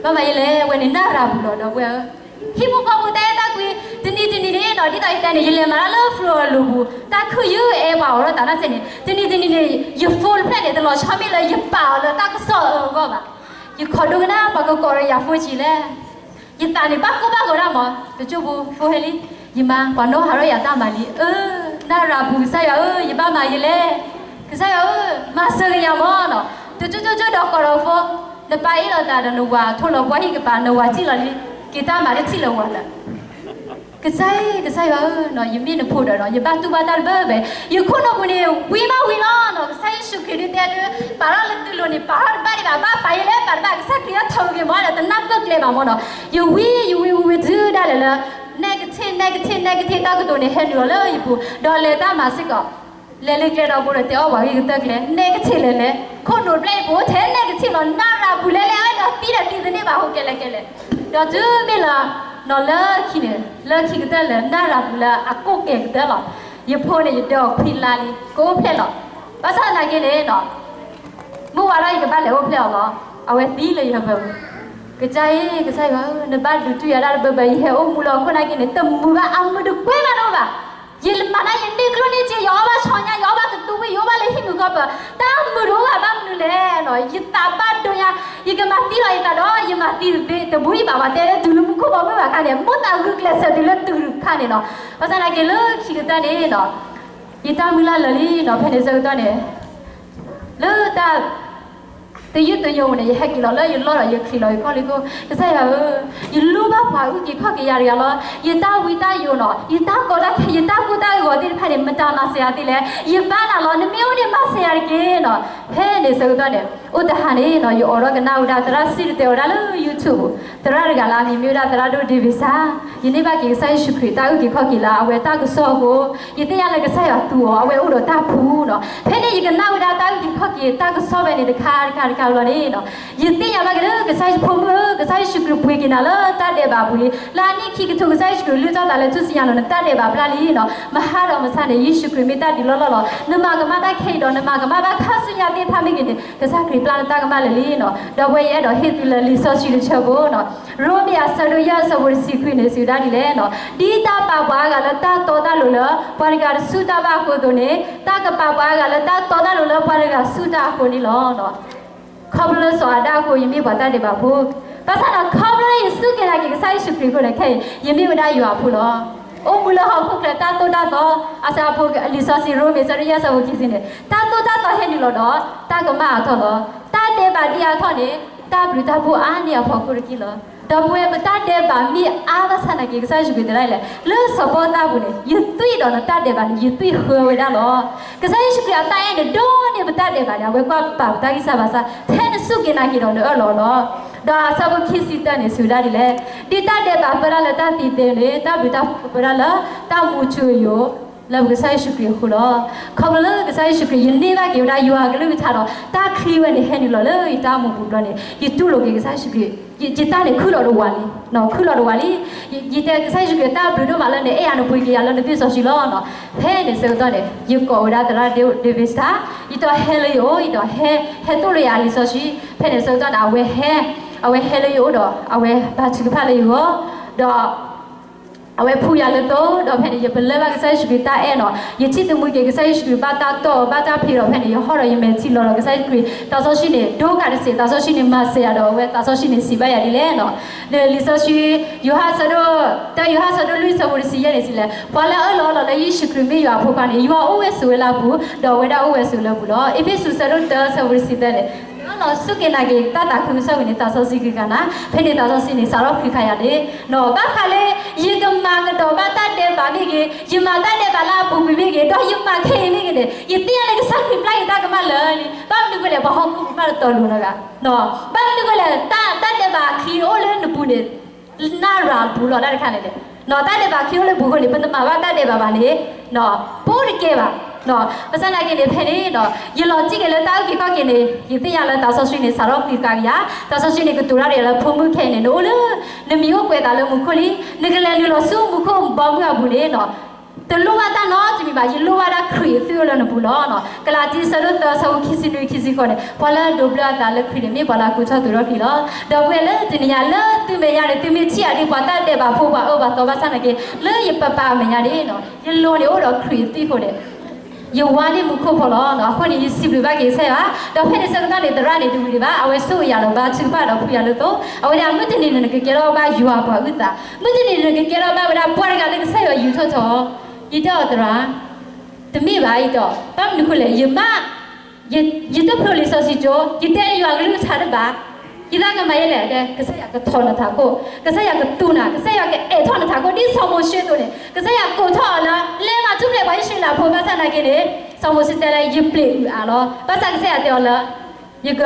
ဘၣ်မၤယလဲၣ် အဝဲန့ၣ်နၢ်ရၤပူၤလီၤ ဒီပုၢ်ဝဲၢ်ဧၢ. ဟံၣ်ဖိဃီဖိတၢ်အဲၣ်တၢ်ကွံ တနံၤတနံၤန့ၣ်နီၤ ဒ်သိးယတဲန့ၣ် ယလဲၤမၤတၢ်လၢ Florida ပူၤ တၢ်ခုၣ်ယုၢ်အဲၣ်ပှၤအိးထီၣ်သးတၢ်စဲန့ၣ် တနံၤတနံၤန့ၣ် ယ phone တဖျၢၣ်န့ၣ် တလီၤဆီမ့ၢ်လၢယပာ်အီၤလၢတၢ်ကစီၣ်အဂီၢ်ဘၣ်. ယခိးဒိကနၣ်ပှၤကကိးဒီးယၤ phone ကံၤလဲၣ် ယသးန့ၣ် ဘၣ်ကိၢ်ဘၣ်ဂီၤဒၣ်မး, တကၠိပူၤ ဖိဟဲလံ, ယမါ ပှၤနီၣ်ဟးထီၣ်ယၤတၢ်မၤလံ, အၢ, နၢ်ရၤပူၤ ကစၢ်ယွၤဧၢ, ယဘၣ်မၤယလဲၣ်, ကစၢ်ယွၤဧၢ, မၤစၢၤကယၤမးနီၤ, တကၠိကၠိကၠိဒီးကိးဒီးဖိ, နပၢ်အ့ၣ်လိာ်သးဒီးနဝၤထိၣ်လီၤပှၢ်ဟံၣ်ကပၤ နဝၤစံၣ်လီၤလံ, က့ၤတၢ်မၤတထံၣ်လၢၤဝၤလၢ ကစၢ်, ကစၢ်ယွၤဧၢ, ယမ့ၢ်နဖိဒီး ယဘၣ်တူၢ်ဘၣ်တၢ်တဘၢဘဲ, ယခိၣ်နူာ်ပူၤန့ၣ် ဝံၤဘၣ်ဝံၤလီၤနီၤ, ကစၢ်ယ့ၣ်ၡူးခရံာ်ဒုးတဲဒုး ပာ်ထီၣ်လၢသုလိၤန့ၣ် ပာ်ထီၣ်တဘၣ်ဒံးဘၣ်, ဘၣ်ပာ်ယလဲၣ် ပာ်တဘၣ်, ကစၢ်ခရံာ်အထီၣ်ဂ့ၤမးဒီး တနၢ်ပၢၢ်ကျဲဘၣ်မးနီၤ, ယဝံၤ ယဝံၤ ဝံၤ ဝံၤ တုၤဒၣ်လဲာ်လၢ negative negative negative တၢ်ကတိၤန့ၣ် ဟဲနုာ်လီၤလၢယပူၤ, ဒီးလဲၤတၢ်မၤစ့ၢ်ကီး လဲၤလၢကျဲဒီးဘိဒီး တဲအီၣ်ပှၤဂ့ၢ်ကတၢၢ်ကျဲ negative လဲၤလဲၤ, ခိၣ်နူာ်တဖျၢၣ်အံၤ ပအိၣ်ထဲ negative လီၤ, နၢ်ရၤပူၤလဲၤလဲၤ အဝဲဒီးသံဒီးသံတန့ၢ်ဘၣ် ဟိးကဲလဲၣ်ကဲလဲၣ်, ဒီးတုၤမ့ၢ်လၢ နီၤလၢခံန့ၣ် လၢခံကတၢၢ်လၢ နၢ်ရၤပူၤလၢအကိၣ်ကဲၤကတၢၢ်လီၤ, ယဖိန့ၣ် ယဒၢအီၤခွံလါလံ ကအိၣ်ဖျဲၣ်လီၤ, ဘၣ်ဆၣ်သနာ်က့န့ၣ်နီၤ မုၢ်ဝါထီၣ်ယကဘၣ်လဲၤအိၣ်ဖျဲၣ်အီၤလီၤ, အဝဲသံလၢယဟၢဖၢပူၤ, ကစၢ်အံၤ ကစၢ်ယွၤဧၢ, နဘၣ်ဒုးတူၢ်ယၤဒၣ်တဘၢဘၢ, ယဟဲအိၣ်မူလၢဟီၣ်ခိၣ်နာ်က့န့ၣ် တမုာ်ဘၣ်, အမုာ်တကွဲမးတအိၣ်ဘၣ်, ယမၤတၢ်ယန့ၢ်ကျိၣ်န့ၢ်စ့, ယအီၣ်ဘၣ်ဆီညါ, ယအီၣ်ဘၣ်ကတူၢ်ဝံၣ်, ယအိၣ်ဘၣ်လၢဟံၣ်မုာ်ခီပၢၤ, တၢ်မုာ်တအိၣ်ဘၣ်, ဘၣ်မနုၤလဲၣ်နီၤ, ယသးဘၣ်ဒိညါ, ယကမၤသံလီၤယသးဒီး ယမၤသံတဘ့ၣ်တဘူၣ်ယဘၣ်ဘၣ်, တဲလၢတုၤလၢမူခိၣ်ဘီမုၢ်ဘၣ်ခါန့ၣ် မိၣ်သးဂုာ်ကျဲးစၢးတုၤလၢတုၤခါန့ၣ်နီၤ, ဘၣ်ဆၣ်သနာ်က့လၢခံကတၢၢ်န့ၣ်နီၤ ယတၢ်မုၢ်လၢ်လၢာ်လံနီၤ, ဖဲန့ၣ်ဆၢကတီၢ်န့ၣ် လၢတၢ် တယုၢ်တညိးန့ၣ် ယဟဲက့ၤလီၤလၢယလီၢ်ဒီးယချံးလီၤယခီၣ်လံခိၣ်, ကစၢ်ယွၤဧၢ, ယလိၣ်ဘၣ်ပှၤအုၣ်က့ၤခီၣ်က့ၤယၤတဂၤလီၤ, ယတၢ်ဝံတၢ်ယိာ်နီၤ, ယတၢ်ကီတၢ်ခဲ, ယတၢ်ကိၢ်တၢ်ဂီၤသ့ၣ်တဖၣ်န့ၣ် မတၤမၤစၢၤယၤသ့လဲၣ်, ယဘါနၤလီၤ, နမ့ၢ်အိၣ်န့ၣ်မၤစၢၤယၤတက့ၢ်နီၤ, ဖဲန့ၣ်ဆၢကတီၢ်န့ၣ် အိၣ်တဟါန့ၣ်နီၤ ယအိးထီၣ်ကနၣ်ဝဲဒၣ်သရၣ်စံၣ်တဲၤတဲဝဲဒၣ်လၢ YouTube ပူၤ, သရၣ်တဂၤလၢအမံၤမ့ၢ်ဝဲဒၣ်သရၣ်ဒိၣ်ဒ့ဝံးစၢ်, ယန့ၢ်ဘၣ်က့ၤကစၢ်ယ့ၣ်ၡူးခရံာ်တၢ်အုၣ်က့ၤခီၣ်က့ၤလၢအဝဲတၢ်ကစီၣ်အဃိ, ယသ့ၣ်ညါလၢကစၢ်ယွၤသူအီၤ, အဝဲအိၣ်ဒီးတၢ်ဖှူနီၤ, ဖဲန့ၣ်ယကနၣ်ဝဲဒၣ်တၢ်အုၣ်က့ၤခီၣ်က့ၤတၢ်ကစီၣ်ဖဲန့ၣ်တခါတခါတခါလီၤန့ၣ်နီၤ, ယသ့ၣ်ညါဘၣ်က့ၤလၢကစၢ်ယ့ၣ်ၡူးဖိမုၣ်ဧၢ, ကစၢ်ယ့ၣ်ၡူးခရံာ်ပှ့ၤက့ၤနၤလၢတၢ်ဒဲးဘးပူၤလံ, လၢအနံၣ်ခံကထိကစၢ်ယ့ၣ်ၡူးခရံာ်လုၢ်ထီၣ်သးလၢထူၣ်စုညါလီၤ, နတၢ်ဒဲးဘးပျၢ်လံနီၤ, မဟါဒီးမဆါန့ၣ် ယ့ၣ်ၡူးခရံာ်မ့ၢ်တၢ်ဒုးလီၢ်လီၢ်လီၤ, နမၤကမၣ်တၢ်ခဲအံၤဒီး နမၤကမၣ်ဘၣ်ခါဆူညါသ့ၣ်တဖၣ်မ့ၢ်ဂ့ၤန့ၣ် ကစၢ်ခရံာ်ပျၢ်နတၢ်ကမၣ်လၢာ်လံနီၤ, ဒီပုၢ်ဝဲၢ်ယအဲၣ်ဒိးဟ့ၣ်သုလၢလံာ်စီဆှံတဆၢဖိနီၤ, ရိမ့ၤအဆၢဒိၣ်ယဲၢ်အဆၢဖိတဆံခွံန့ၣ် စံးဝဲဒၣ်ဒ်လဲၣ်နီၤ, ဒ်တၢ်ပာ်ပှၤအါဂၤလၢတၢ်တီတၢ်လိၤလၢ ပှၤတဂၤတစူၢ်တၢ်ဘၣ်အဃိအသိးန့ၣ်, တၢ်ကပာ်ပှၤအါဂၤလၢတၢ်တီတၢ်လိၤလၢပှၤတဂၤစူၢ်တၢ်အဃိန့ၣ်လီၤ. ခီဖျိလၢစီၤအၤဒၣ်အဃိ ယမ့ၢ်ပှၤတၢ်ဒဲးဘးဖိ, ဘၣ်ဆၣ်ဒီးခီဖျိ ယစူၢ်က့ၤနာ်က့ၤကစၢ်ယ့ၣ်ၡူးခရံာ်အဃိန့ၣ် ခဲအံၤ ယမ့ၢ်ဝဲဒၣ်ယွၤအဖိလီၤ. အိၣ်မူလၢဟီၣ်ခိၣ်ချၢတၢ်သိၣ်တၢ်သီ, အဆၢဖိလံာ်စီဆှံရိမ့ၤ ဆၢဒိၣ်ယဲၢ် ဆၢဖိခံဆံန့ၣ်, တၢ်သိၣ်တၢ်သီဟဲနုာ်လီၤဒီး တၢ်ကမၣ်အါထီၣ်လီၤ. တၢ်ဒဲးဘးဒ်အါထီၣ်န့ၣ် တၢ်ဘျုးတၢ်ဖှိၣ်အါန့ၢ်အဖီခိၣ်တက့ၢ်လီၤ. ဒီပုၢ်ဝဲၢ် ပတၢ်ဒဲးဘးမ့ၢ်အါဘၣ်ဆၣ်နာ်က့ၤ ကစၢ်ယ့ၣ်ၡူးခရံာ်တဲဒ်လဲၣ်, လၢစီၤပီသးအပူၤန့ၣ် ယသွံၣ်ဒီးနတၢ်ဒဲးဘးန့ၣ် ယသွံၣ်ဃၢဝဲဒၣ်လီၤ. ကစၢ်ယ့ၣ်ၡူးခရံာ်အတၢ်အဲၣ်န့ၣ် ဒိၣ်န့ၢ်ပတၢ်ဒဲးဘးန့ၣ် အဝဲကွၢ်ပာ်ပတၢ်ဂံၢ်စၢ်ဘါစၢ် ဖဲနစူၢ်က့ၤနာ်က့ၤဒီးနအၢၣ်လီၤလီၤ. ဒီးအဆၢဖိခံဆံတၢန့ၣ် စံးဝဲဒၣ်ဒ်လဲၣ်, ဒ်တၢ်ဒဲးဘးပၢဒၣ်လၢတၢ်သံသ့န့ၣ် တၢ်ဘျုးတၢ်ဖှိၣ်ကပၢဒၣ်လၢတၢ်မူထူအယိာ် လၢပကစၢ်ယ့ၣ်ၡူးခရံာ်အဃိလီၤ. ခီဖျိလၢကစၢ်ယ့ၣ်ၡူးခရံာ် ယန့ၢ်ဘၣ်က့ၤဝဲဒၣ်ယွၤအကလုၢ်ကထါဒီး တၢ်ချံဝဲန့ၣ်ဟဲနုာ်လီၤလၢယတၢ်အိၣ်မူပူၤဘျီန့ၣ် ယတူၢ်လိာ်က့ၤကစၢ်ယ့ၣ်ၡူးခရံာ်, ယတၢ်န့ၣ်ခုၣ်လီၤတဝးလံ, ခုၣ်လီၤတဝးလံ. ယတဲကစၢ်ယ့ၣ်ၡူးခရံာ် တၢ်ဘျုးဒိၣ်မးလၢနအဲၣ်ယၤ နပှ့ၤက့ၤယၤလၢနသွံၣ်စီဆှံလီၤ. ဖဲန့ၣ်ဆၢကတီၢ်န့ၣ် ယကိးဝဲဒၣ်သရၣ်ဒ့ဝ့းစတၢ်, ယတဲဟဲလၢယအိၣ်, ယတဲဟဲ, ဟဲသိၣ်လိယၤလံာ်စီဆှံ. ဖဲန့ၣ်ဆၢကတီၢ်န့ၣ် အဝဲဟဲ, အဝဲဟဲလၢယအိၣ်ဒီး အဝဲဘါထုကဖၣ်လၢယဂီၢ်, ဒီး အဝဲဖှူယၤလၢသိ, ဒီးဖဲန့ၣ် ယပလၢၢ်ဘၣ်ကစၢ်ယ့ၣ်ၡူးခရံာ်တၢ်အဲၣ်နီၤ, ယထံၣ်သမူက့ၤကစၢ်ယ့ၣ်ၡူးခရံာ်ဘၣ်တၢ်တီၢ်ဘၣ်တၢ်ဖံးဒီး ဖဲန့ၣ် ယဟီၣ်ဒီးယမဲာ်ထံလီၤဒီးကစၢ်ယ့ၣ်ၡူးခရံာ်, သးစီဆှံန့ၣ် ဒိကးတစ့ၢ်, သးစီဆှံန့ၣ် မၤစၢၤယၤဒီး အဝဲသးစီဆှံန့ၣ် စံးဘၣ်ယၤဒ်လဲၣ်နီၤ. ဒီးလံာ်စီဆှံ ယိၤဟၣ်ဆၢဒိၣ်, တၢယိၤဟၣ်ဆၢဒိၣ်လွံၢ်ဆၢဖိတဆံယဲၢ်န့ၣ်စံးလဲၣ်, ပှၤလၢအအၢၣ်လီၤအီလီၤလၢယ့ၣ်ၡူးခရံာ်မ့ၢ်ယွၤအဖိခွါန့ၣ် ယွၤအိၣ်ဝဲဆိးဝဲလၢအပူၤ, ဒီးအဝဲဒၣ်အိၣ်ဝဲဆိးလၢအပူၤလီၤ. အ့းဖ့းစူးဆၢဒိၣ်တၢဆၢဖိတဆံသၢန့ၣ်, အၢၣ်လီၤစူၢ်က့ၤနာ်က့ၤတၢ်သးခုကစီၣ်ဝံၤန့ၣ် သးစီဆှံကဂၤနၤ, ဖဲန့ၣ်သးစီဆှံန့ၣ် စးထီၣ်ဃုခါယၤန့ၣ်, ဘၣ်ဃးလၢ ယကမၤကဒီးဘၣ်တၢ်ဒဲးဘးမ့ၢ်ဂ့ၤ, ယမၤတၢ်ဒဲးဘးလၢအပူၤကွံာ်မ့ၢ်ဂ့ၤ, ဒီးယမၤခဲအံၤမ့ၢ်ဂ့ၤန့ၣ်, ယသ့ၣ်ညါလၢကစၢ်ခရံာ်ပျၢ်ယတၢ်ကမၣ်လၢာ်လံ. ဘၣ်မနုၤအဃိလဲၣ်, ပှၤဟီၣ်ခိၣ်ကမၣ်တတီၤလိၤနီတဂၤ, ဘၣ်မနုၤအဃိလဲၣ်, တၢ်, တၢ်ဒဲးဘးအချံအိၣ်လၢနပူၤန့ၣ် နၢ်ရၤပူၤလီၤတၢ်တခါန့ၣ်, တၢ်ဒဲးဘးအချံအိၣ်လၢပူၤအဃိန့ၣ် ပတမၤဘၣ်တၢ်ဒဲးဘးဘၣ်န့ၣ် ပအိၣ်တကဲဘၣ်. ဘၣ်ဆၣ်သနာ်က့န့ၣ် ဖဲန့ၣ် ယလီၤတံၢ်က့ၤလၢတၢ်အုၣ်က့ၤခီၣ်က့ၤန့ၣ် ယသ့ၣ်ညါလၢသးစီဆှံန့ၣ် စးထီၣ်ဃုခါကယၤ, သးစီဆှံန့ၣ်ကတိၤတၢ်ဒီးယၤလၢဖိမုၣ်ခဲအံၤန့ၣ် နအိၣ်လၢ နမံၤအိၣ်ကွဲးသးလၢမူခိၣ်လံ, နကလဲၤနုာ်လီၤဆူမူခိၣ်ဘီမုၢ်အပူၤန့ၣ် တလိၣ်ဘၣ်တၢ်နီတမံၤဘၣ်, ယလိၣ်ဘၣ်ဒၣ်ခရံာ်အသွံၣ်အိၣ်လၢနပူၤလီၤ. ကလၤတံ ဆၢဒိၣ်သၢ ဆၢဖိခံဆံနွံ ခံဆံဃိးန့ၣ် ပှၤလၢအဒိးဘျၢအသးလၢခရံာ်န့ၣ် မ့ၢ်ပှၤလၢအကူထီၣ်သိးထီၣ်ခရံာ်လီၤ. ဒီပုၢ်ဝဲၢ်လၢတနံၤညါလၢသုမဲာ်ညါန့ၣ် သုမ့ၢ်ထံၣ်အီၤဒ်ပှၤတၢ်ဒဲးဘးဖိ ပှၤအၢပှၤသီဘၣ်ဆၣ်သနာ်က့ လၢယပပာ်အမဲာ်ညါန့ၣ် ယလိၤန့ၣ်အိၣ်ဒီးခရံာ်အသွံၣ်အဃိန့ၣ် ယဝါန့ၢ်မူခိၣ်ဖိလီၤ. အဃိန့ၣ် ယစံးဘျုးဘၣ်က့ၤကစၢ်ယွၤ, ဒီးဖဲန့ၣ်ဆၢကတီၢ်န့ၣ် သရၣ်န့ၣ်တဝံၤဒံးဘၣ်, အဝဲဆိၣ်ဂ့ၤယၤဒီးဘါထုကဖၣ်ဒီးဖှူယၤလၢသိ, အဝဲဒၣ်မုၢ်တနံၤန့ၣ် နကကဲထီၣ်ဘၣ်ယွၤပှၤအုၣ်သး, မုၢ်တနံၤန့ၣ် နကကဲထီၣ်ဘၣ်ဝဲဒၣ်ပှၤတဂၤလၢကစၢ်ယွၤယူာ်ထီၣ်ထီၣ်. ယတဲအီၤသရၣ်, တမ့ၢ်ဘၣ်အံၤဒီး ဘၣ်မနုၤအဃိလဲၣ်, ယမ့ၢ် ယတဖျိလံာ်စီဆှံကၠိ, ယတဲယွၤကလုၢ်ကထါတဘၣ်, ယသးကမၤယဲလဲၣ်, ကစၢ်ယွၤကထီၣ်နထးခိၣ်, ကစၢ်ယွၤကသူၣ်နၤ, ကစၢ်ယွၤကအဲၣ်ထီၣ်နထးခိၣ် ဒ်စီၤမိၤၡ့အသိးန့ၣ်, ကစၢ်ယွၤကိးထီၣ်အီၤလၢ လဲၤမၤထူၣ်ဖျဲးပှၤအံၣ်စရ့လးဖိဘၣ်ဆၣ်သနာ်က့န့ၣ်, စီၤမိၤၡ့တဲလၢ ယပျ့ၤအုၣ်အါလီၤ. ဘၣ်ဆၣ်ကစၢ်ယွၤတဲအီၤလၢ ယက,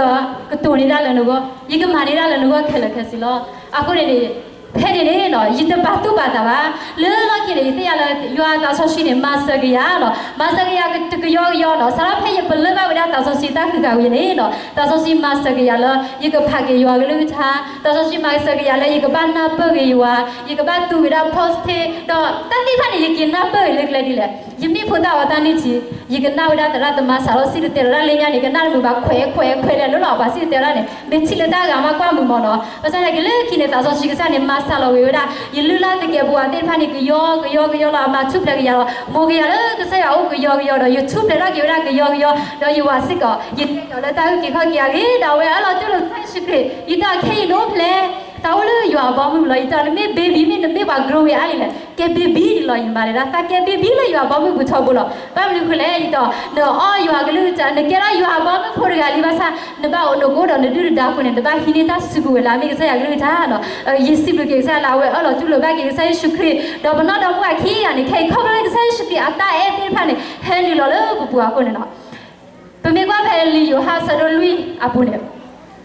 ကတိၤန့ၢ်ဒၣ်လၢနဂီၢ်, ယကမၤန့ၢ်ဒၣ်လၢနဂီၢ်ခဲလၢာ်ခဲဆ့လီၤ. အဃိန့ၣ်န့ၣ် ဖဲန့ၣ်န့ၣ် ယတပာ်သူၣ်ပာ်သးဘၣ်, လၢလီၢ်ခံန့ၣ် ယသ့ၣ်ညါလၢယွၤသးစီဆှံန့ၣ် မၤစၢၤက့ၤယၤလီၤ. မၤစၢၤက့ၤယၤတကယီကယီလီၤ. စးထီၣ်ဖဲယပလၢၢ်ဘၣ်ဝဲဒၣ်သးစီဆှံတၢ်ဃုာ်ဃာ်ဝံၤန့ၣ်လီၤ, သးစီဆှံမၤစၢၤက့ၤယၤလၢ ယကဖးက့ၤယွၤကလုၢ်ကထါ, သးစီဆှံမၤစၢၤက့ၤယၤလၢ ယကဘၣ်နၢ်ပၢၢ်က့ၤယွၤ, ယကဘၣ်သူဝဲဒၣ် post ဒီးတၢ်သ့ၣ်တဖၣ်န့ၣ် ယက့ၤနၢ်ပၢၢ်က့ၤလၢကျဲဒ်လဲၣ်. ယမ့ၢ်ဖိသၣ်ဝဲတၢ်န့ၢ်ထံ, ယကနၣ်ဝဲဒၣ်သရၣ်သမါစးထီၣ်စံၣ်တဲၤတဲလီၤတၢ်လၢညါန့ၣ် ကနၣ်တမုာ်ဘၣ် ခွဲးခွဲးခွဲးလဲၤလၢလီၤ ပှၤစံၣ်တဲၤတဲလီၤတၢ်န့ၣ် မ့ၢ်ထံၣ်လၢတၢ်ဂၤမးကွၢ်မုာ်မးနီၤ. ဘၣ်ဆၣ်သနာ်က့လၢခံန့ၣ် သးစီဆှံကစၢ်န့ၣ် မၤစၢၤလီၤဝံၤဝဲဒၣ် ယလုၢ်လၢ်သကဲးပဝးသ့ၣ်တဖၣ်န့ၣ် ကယီကယီကယီလီၤ. အမၤထူၣ်ဖျဲးကယၤလီၤ. မိၢ်ကယၤလၢကစၢ်ယွၤအိၣ်ကယီကယီဒီး ယထူၣ်ဖျဲးထီၣ်က့ၤဝဲဒၣ်ကယီကယီ, ဒီးယဝၤစ့ၢ်ကီး ယတဲက့ၤအီၤလၢတၢ်အုၣ်က့ၤခီၣ်က့ၤအဂ့ၢ် ဒီးအဝဲအၢၣ်လီၤတူၢ်လိာ်ကစၢ်ယ့ၣ်ၡူးခရံာ်, ယတဲအီၤခဲအံၤနအိၣ်ဖဲလဲၣ်, တၢ်အိၣ်လၢယွၤအဘီအမုၢ်ပူၤလီၤ. ယတဲအီၤ နမ့ၢ် baby မ့ၢ်နမ့ၢ်ပှၤ grow ဝဲအါလံလဲၣ်, ကဲ baby လီၤ. ယမၤဒၣ် သးကဲ baby လၢယွၤအဘီအမုၢ်ပူၤထီဘိလီၤ. ဘၣ်မနုၤအဃိလဲၣ် ယတဲအီၤ နအီၣ်ယွၤကလုၢ်ကထါ နကဲထီၣ်ယွၤအဘီအမုၢ်ဖိတဂၤလံဘၣ်ဆၣ် နဘၣ်အိၣ်နကအိၣ်ဒီးနဒုၣ်နဒါအဃိန့ၣ် နဘၣ်ဟံးန့ၢ်တၢ်စုကဝဲၤလၢအမ့ၢ်ကစၢ်ယွၤကလုၢ်ကထါ. ယစံးဘျုးက့ၤကစၢ်ယွၤလၢအဝဲအၢၣ်လီၤတူၢ်လိာ်ဘၣ်က့ၤကစၢ်ယ့ၣ်ၡူးခရံာ်, ဒီးပနီၢ်ဒီမါခံဂၤန့ၣ် ခဲအံၤခီဖျိလၢကစၢ်ယ့ၣ်ၡူးခရံာ်အတၢ်အဲၣ်သ့ၣ်တဖၣ်န့ၣ် ဟဲနုာ်လီၤလၢပပူၤအဃိန့ၣ်လီၤ. ပမ့ၢ်ကွၢ်ဖဲလံာ်ယိၤဟၣ်ဆၢဒိၣ်လွံၢ်အပူၤန့ၣ်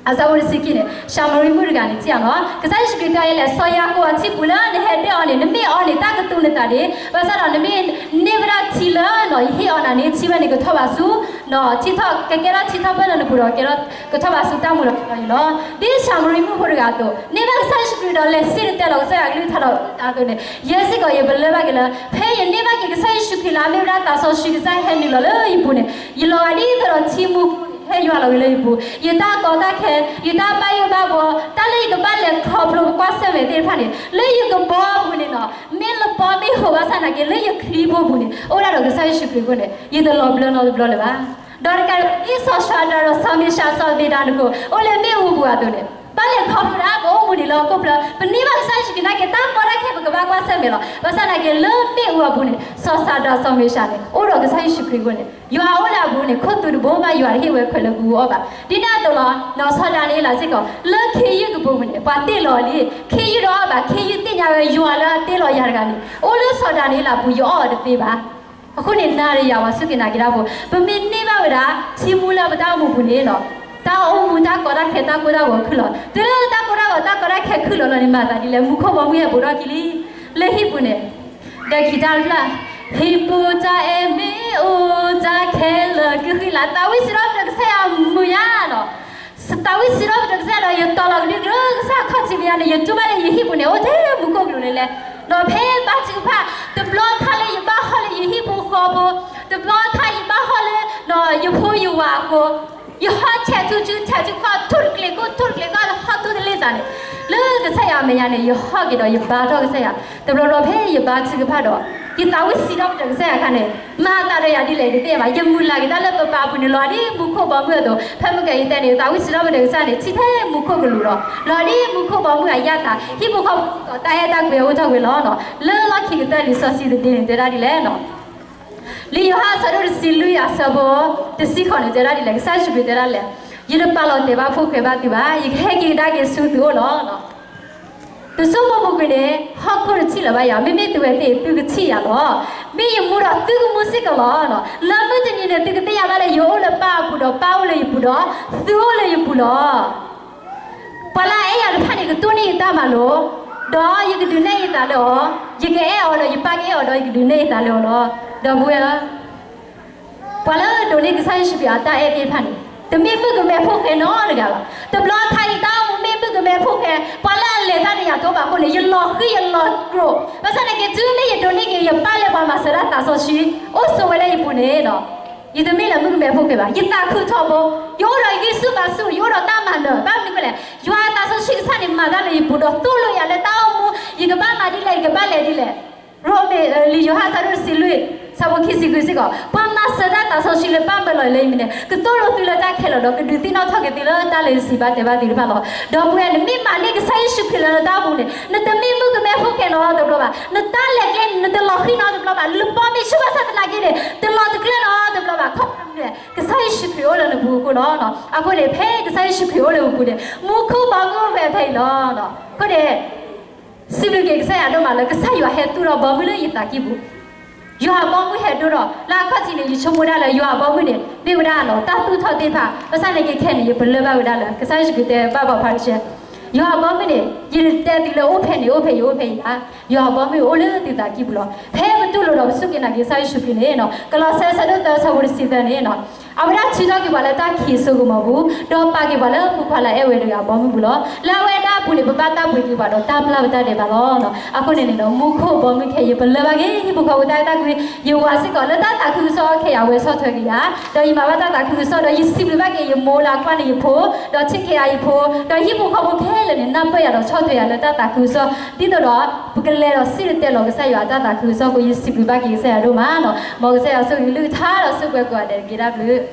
အဆၢဖိတဆံခံန့ၣ် ၡၤမရံမုၣ်တဂၤန့ၣ် ထံၣ်အီၤလီၤ. ကစၢ်ယ့ၣ်ၡူးခရံာ်တဲအီၤလၢ စီၤယၤကိာ်အထံပူၤလၢနဟဲဒၢၣ်အီၤန့ၣ် နမ့ၢ်အီၤန့ၣ် တၢ်ကသူနသးဒံး, ဘၣ်ဆၣ်ဒီးနမ့ၢ်န့ၢ်ဝဲဒၣ်ထံလၢ ယဟ့ၣ်အီၤနၤန့ၣ် ထံဝဲန့ၣ်ကထီၣ်ဘးဆူ ထံထီၣ်ကကဲထီၣ်ထံထီၣ်ပၢၢ်လၢနပူၤဒီး ကဲထီၣ်ကထီၣ်ဘးဆူတၢ်မူလီၤဖးလီၤအံၤလီၤ. ဒ်ၡၤမရံမုၣ်ဖိတဂၤအသိး န့ၢ်ဘၣ်ကစၢ်ယ့ၣ်ၡူးခရံာ်ဒီးလဲၤစံၣ်တဲၤတဲလီၤကစၢ်ယွၤကလုၢ်ကထါဒီးအုၣ်သးအသိးန့ၣ် ယဲစ့ၢ်ကီးယပလၢၢ်ဘၣ်က့ၤလၢ ဖဲယန့ၢ်ဘၣ်က့ၤကစၢ်ယ့ၣ်ၡူးခရံာ်လၢအမ့ၢ်ဝဲဒၣ်သးစီဆှံကစၢ်ဟဲနုာ်လီၤလၢယပူၤန့ၣ် ယလီၤဂာ်ဒ်သိးဒီးထံမူအဃိန့ၣ် ဟဲယွၤလီၤက့ၤလၢယပူၤ, ယတၢ်ကီတၢ်ခဲ, ယတၢ်ဘၣ်ယိၣ်ဘၣ်ဘှီ, တၢ်လၢယကဘၣ်လဲၤခီဖျိပကွၢ်ဆၢၣ်မဲာ်သ့ၣ်တဖၣ်န့ၣ် လၢယကဘီအပူၤန့ၣ်လီၤ. မ့ၢ်လပီမ့ၢ်ဟိးဘၣ်ဆၣ်သနာ်က့ လၢယချံဖိပူၤန့ၣ် အိၣ်ဒၣ်ဒီးကစၢ်ယ့ၣ်ၡူးခရံာ်အဃိန့ၣ် ယတလီၤဘျၢနီတဘျီလၢၤဘၣ်. ဒီးတကးဒံး စီၤၡၤဒြၤဒီးစီၤမ့ၡး စီၤအဘ့းနကိၤ အိၣ်လၢမ့ၣ်အူပူၤအသိးန့ၣ် ပလဲၤခီဖျိဒၣ် ပအိၣ်မူဒံးလၢဟီၣ်ခိၣ်ဖျၢၣ် ပန့ၢ်ဘၣ်ကစၢ်ယ့ၣ်ၡူးခရံာ်နာ်က့ တၢ်ကီတၢ်ခဲ ပကဘၣ်ကွၢ်ဆၢၣ်မဲာ်လီၤ. ဘၣ်ဆၣ်သနာ်က့ လၢမ့ၣ်အူအပူၤန့ၣ် စီၤစၤဒၤစီၤမ့ၤၡးန့ၣ် အိၣ်ဒီးကစၢ်ယ့ၣ်ၡူးခရံာ်အဃိန့ၣ် ယွၤအိၣ်လၢအပူၤန့ၣ် ခိၣ်သူတဘိဘၣ် ယွၤတဟ့ၣ်ဝဲခွဲးလၢပဂီၢ်အီၣ်ဘၣ်. ဒ်န့ၣ်အသိးလီၤ စီၤဒၤနံးယ့လးစ့ၢ်ကီး လၢခ့ယုၢ်ကပူၤပူၤန့ၣ် ပှၤတ့ၢ်လီၤအီၤလံ. ခ့ယုၢ်တအီၣ်ဘၣ် ခ့ယုၢ်သ့ၣ်ညါဝဲယွၤလၢအတ့လီၤယၤတဂၤန့ၣ် အိၣ်လၢစီၤဒၤနံးယ့လးပူၤ ယအီၣ်အီၤတသ့ဘၣ်. အဃိန့ၣ် နၤဒီးယၤ ပှၤစူၢ်က့ၤနာ်က့ၤတၢ်ဖိ ပမ့ၢ်န့ၢ်ဘၣ်ဝဲဒၣ် ထံမူလၢပတၢ်အိၣ်မူပူၤန့ၣ်လီၤ တၢ်အိၣ်မူ တၢ်ကီတၢ်ခဲတၢ်ကိၢ်တၢ်ဂီၤခုၣ်လီၤ. တုၤလၢတၢ်ကိၢ်တၢ်ဂီၤ တၢ်ကီတၢ်ခဲခုၣ်လီၤလီၤန့ၣ် မၤသးဒ်လဲၣ်. မူခိၣ်ဘီမုၢ်ဟဲဘူးထီၣ်က့ၤလံ. လၢဟံၣ်ပူၤန့ၣ် ဒီးက့ၤတၢ်တဖျၢၣ် ဟံၣ်ပူၤတၢ်အဲၣ်မ့ၢ်အိၣ် တၢ်ခဲလၢာ်ကဟုၣ်လၢ် သးဝံၣ်စံးထီၣ်ပတြၢၤကစၢ်ယွၤမုာ်ညါလီၤ. သးဝံၣ်စံးထီၣ်ပတြၢၤကစၢ်ယွၤဒီး ယတီၤလီၤကဒုကလုာ်ကစၢ်ခီၣ်ထံးပယါန့ၣ် ယတူၢ်ဘၣ်လၢယဟံၣ်ပူၤန့ၣ် အိၣ်ထဲမူခိၣ်ကလူးလၢလဲၣ်. ဒီးဖဲဘါထုကဖၣ် တဘျီခါလၢယဘၣ်ဟီၣ်လၢယဟံၣ်ဖိဃီဖိ, တဘျီခါယဘၣ်ဟီၣ်လၢ ယဖိယဝၤအဃိ ယဟီၣ်ထဲးထူဆူ ထဲးထူခီၣ် ထူတကျ့ၤခိၣ် ထူတကျ့ၤခိၣ် ဟီၣ်ထူတလ့ၣ်သးန့ၣ် လၢကစၢ်ယွၤအမဲာ်ညါန့ၣ် ယဟီၣ်က့ၤဒီးယဘါထီၣ်ကစၢ်ယွၤ. တဘျီဘျီဖဲယဘါထုကဖၣ်ဒီး ယသးဝံၣ်စံးထီၣ်ပတြၢၤကစၢ်ယွၤအခါန့ၣ် မၤသးဒီးယၤဒ်လဲၣ် ယကသ့ၣ်ညါဘၣ်. ယမုၢ်လၢ်က့ၤတၢ်လၢပပာ်အပူၤန့ၣ် လီၤဒ်မူခိၣ်ဘီမုၢ်အသိး ဖဲမုၢ်ကယၤတဲန့ၣ် ယသးဝံၣ်စံးထီၣ်ပတြၢၤကစၢ်န့ၣ် ထံၣ်ထဲမူခိၣ်ကလူးလီၤ. လီၤဒ်မူခိၣ်ဘီမုၢ်အယၣ်သး ဟံၣ်ဖိဃီဖိစ့ၢ်ကီး တၢ်အဲၣ်တၢ်ကွံအိၣ်ထီၣ်ကွံာ်လီၤ. လၢလီၢ်ခံကတၢၢ်လံာ်စီဆှံသဒ့န့ၣ် တဲဒၣ်ဒ်လဲၣ် လံာ်ယိၤဟၣ်အဆၢဒိၣ်တဆံလွံၢ်အဆၢဖိတဆံဃိးန့ၣ် တဲဒၣ်ဒ်လဲၣ်, ကစၢ်ယ့ၣ်ၡူးခရံာ်တဲဒၣ်လဲၣ်, ယတပာ်လီၤတဲာ်ဘၣ်ဖိၣ်ဃဲဘၣ်သုဘၣ်, ယကဟဲက့ၤကဒါက့ၤဆူသုအိၣ်လီၤ. တစိၢ်ဖိပူၤကွံာ်န့ၣ် ဟီၣ်ခိၣ်တထံၣ်လၢၤဘၣ်ယၤ, မ့မ့ၢ်သုဝဲသ့ၣ် သုကထံၣ်ယၤလီၤ. မ့ၢ်ယမူဒီးသုကမူစ့ၢ်ကီးလီၤ. လၢမုၢ်တနံၤန့ၣ် သုကသ့ၣ်ညါဘၣ်လၢယအိၣ်လၢပၢ်အပူၤဒီး ပၢ်အိၣ်လၢယပူၤဒီး သုအိၣ်လၢယပူၤလီၤ. ပှၤလၢအအဲၣ်ယၤတဖၣ်န့ၣ် ကတိၢ်န့ၢ်ယတၢ်မၤလိာ်, ဒီးယကဒုးနဲၣ်ယသးလၢအီၤ, ယကအဲၣ်အီၤဒီးယပၢ်ကအဲၣ်အီၤဒီး ယကဒုးနဲၣ်ယသးလၢအီၤလီၤ. ဒီပုၢ်ဝဲၢ်ဧၢ, ပှၤလၢအဒိးန့ၢ်ကစၢ်ယ့ၣ်ၡူးခရံာ်အတၢ်အဲၣ်သ့ၣ်တဖၣ်န့ၣ် တမ့ၢ်မုၣ်ကမဲဖိဃဲနီတဂၤဘၣ်. တဘျီအခါအံၤတၢ်အိၣ်မူမ့ၢ်မုၣ်ကမဲဖိဃဲ, ပှၤလၢအလဲၤတၢ်ဒီးယၤတအိၣ်ဘၣ်အဃိန့ၣ် ယလီၤဃံၤယလီၤကြိး, ဘၣ်ဆၣ်သနာ်က့ တုၤမ့ၢ်ယဒိးန့ၢ်က့ၤယပၢ်လၢပှၤမၤစၢၤတၢ်သးစီဆှံ အိၣ်ဆိးဝဲလၢယပူၤန့ၣ်ဒီး ယတမ့ၢ်လၢမုၣ်ကမဲဖိဃဲဘၣ်, ယသးခုထီဘိ, ယအိၣ်ဒီးဂံၢ်ဆူၣ်ဘါဆူၣ်, ယအိၣ်ဒီးတၢ်မၤနၢၤ, ဘၣ်မနုၤအဃိလဲၣ်, ယွၤအသးစီဆှံကစၢ်န့ၣ် မၤတၢ်လၢယပူၤဒီးသိၣ်လိယၤလၢတၢ်အိၣ်မူ, ယကဘၣ်မၤဒ်လဲၣ် ယကဘၣ်လဲၤဒ်လဲၣ်. ရိမ့ၤ လံာ်ယိၤဟၣ်အဆၢဒိၣ်တဆံလွံၢ် အဆၢဖိခံဆံဃုစ့ၢ်ကီး, ပှၤမၤစၢၤတၢ်သးစီဆှံလၢပၢ်မၢလီၤလၢယမံၤန့ၣ် ကသိၣ်လိသုလၢတၢ်ခဲလၢာ်ဒီး ကဒုးသ့ၣ်နီၣ်ထီၣ်က့ၤသုလၢတၢ်လၢယစံးဘၣ်တဲဘၣ်သုတဖၣ်လီၤ. ဒီပုၢ်ဝဲၢ် နမ့ၢ်မၤန့ၢ်ကစၢ်ယ့ၣ်ၡူးခရံာ်လၢနတၢ်အိၣ်မူန့ၣ် နတမ့ၢ်မုၣ်ကမဲဖိဃဲနီတဘျီဘၣ်, နတၢ်လဲၤကျဲန့ၣ် နတလီၤဃံၤနီတဘျီဘၣ်, နဘီမ့ၢ်ဆူၣ်ဘၣ်ဆၣ်သနာ်က့န့ၣ် တလီၤတကျဲနီတဘျီဘၣ်, ခီဖျိလၢ ကစၢ်ယ့ၣ်ၡူးခရံာ်အိၣ်လၢနပူၤအဃိလီၤ. အဃိန့ၣ် ဖဲကစၢ်ယ့ၣ်ၡူးခရံာ်အိၣ်လၢပပူၤန့ၣ် မူခိၣ်ဘီမုၢ်အိၣ်ဝဲဖဲအံၤလီၤ. အဃိန့ၣ် စံးဘျုးက့ၤကစၢ်ယွၤဒိၣ်မးလၢ ကစၢ်ယွၤဟဲသူၣ်ထီၣ်ဘီမုၢ်လၢယသးကံၢ်ပူၤ, ယွၤအဘီမုၢ်ဟဲဒိၣ်ထီၣ်, လၢအခီၣ်ထံးန့ၣ် ယဆိကမိၣ်ဒၣ်လၢယွၤအဘီမုၢ်န့ၣ် မ့ၢ်ဝဲဒၣ်လီၤ တၢ်သူၣ်ထီၣ်သ့ၣ်တဖၣ်, ဘၣ်ဆၣ်သနာ်က့ခဲအံၤန့ၣ် ယပလၢၢ်ဘၣ်ဝဲဒၣ်လၢ ကစၢ်ယ့ၣ်ၡူးခရံာ်တဲဘၣ်ပှၤဖၤရံၤၡဲ ယွၤအဘီမုၢ်န့ၣ် ယတဲသုလၢအိၣ်ဖဲန့ၣ် အိၣ်ဖဲယအိၣ်ဖဲအံၤဧါ, ယွၤအဘီမုၢ်အိၣ်လၢသုသးကံၢ်ပူၤလီၤ. ဖဲပတူၢ်လိာ်ဒီးပစူၢ်က့ၤနာ်က့ၤကစၢ်ယ့ၣ်ၡူးခရံာ်န့ၣ် ကလီးစဲ အဆၢဒိၣ်သၢ အဆၢဖိတဆံသၢန့ၣ် အဝဲဒၣ်ထုးထီၣ်က့ၤပှၤလၢတၢ်ခံးစိကမီၤပူၤ, ဒီးပာ်က့ၤပှၤလၢဖိခွါလၢအအဲၣ်ဝဲတဂၤအဘီမုၢ်ပူၤလီၤ. လၢအဝဲဒၣ်အပူၤန့ၣ် ပဘၣ်တၢ်ဘှံးက့ၤပှၤဒီးတၢ်ပျၢ်ပတၢ်ဒဲးဘးလီၤ. အဃိန့ၣ်န့ၣ်ဒီး မူခိၣ်ဘီမုၢ်ခဲအံၤ ယပလၢၢ်ဘၣ်က့ၤ ဟံၣ်ဖိဃီဖိတၢ်အဲၣ်တၢ်ကွံ, ယဝၤစ့ၢ်ကီးလၢတၢ်သးခုကစီၣ်ခဲအံၤ အဝဲဆီၣ်ထွဲက့ၤယၤ, ဒီးယမၤဘၣ်တၢ်သးခုကစီၣ်ဒီး ယစံးဘျုးဘၣ်က့ၤယမိၢ်လၢအကွၢ်န့ၢ်ယဖိ, ဒီး take care ယဖိ, ဒီးဟံၣ်ဖိဃီဖိခဲလၢာ်န့ၣ် နၢ်ပၢၢ်ယၤဒီးဆီၣ်ထွဲယၤလၢတၢ်သးခုကစီၣ်, ဒ်သိးဒီး ပကလဲၤဒီးစံၣ်တဲၤတဲလီၤကစၢ်ယွၤအတၢ်သးခုကစီၣ်အဃိ ယစံးဘျုးဘၣ်က့ၤကစၢ်ယွၤဒိၣ်မးလီၤ. မ်ကစၢ်ယွၤဆိၣ်ဂ့ၤကလုၢ်ကထါဒီးဆိၣ်ပှဲၤကိးဂၤဒဲးတက့ၢ်. တၢ်ဘျုး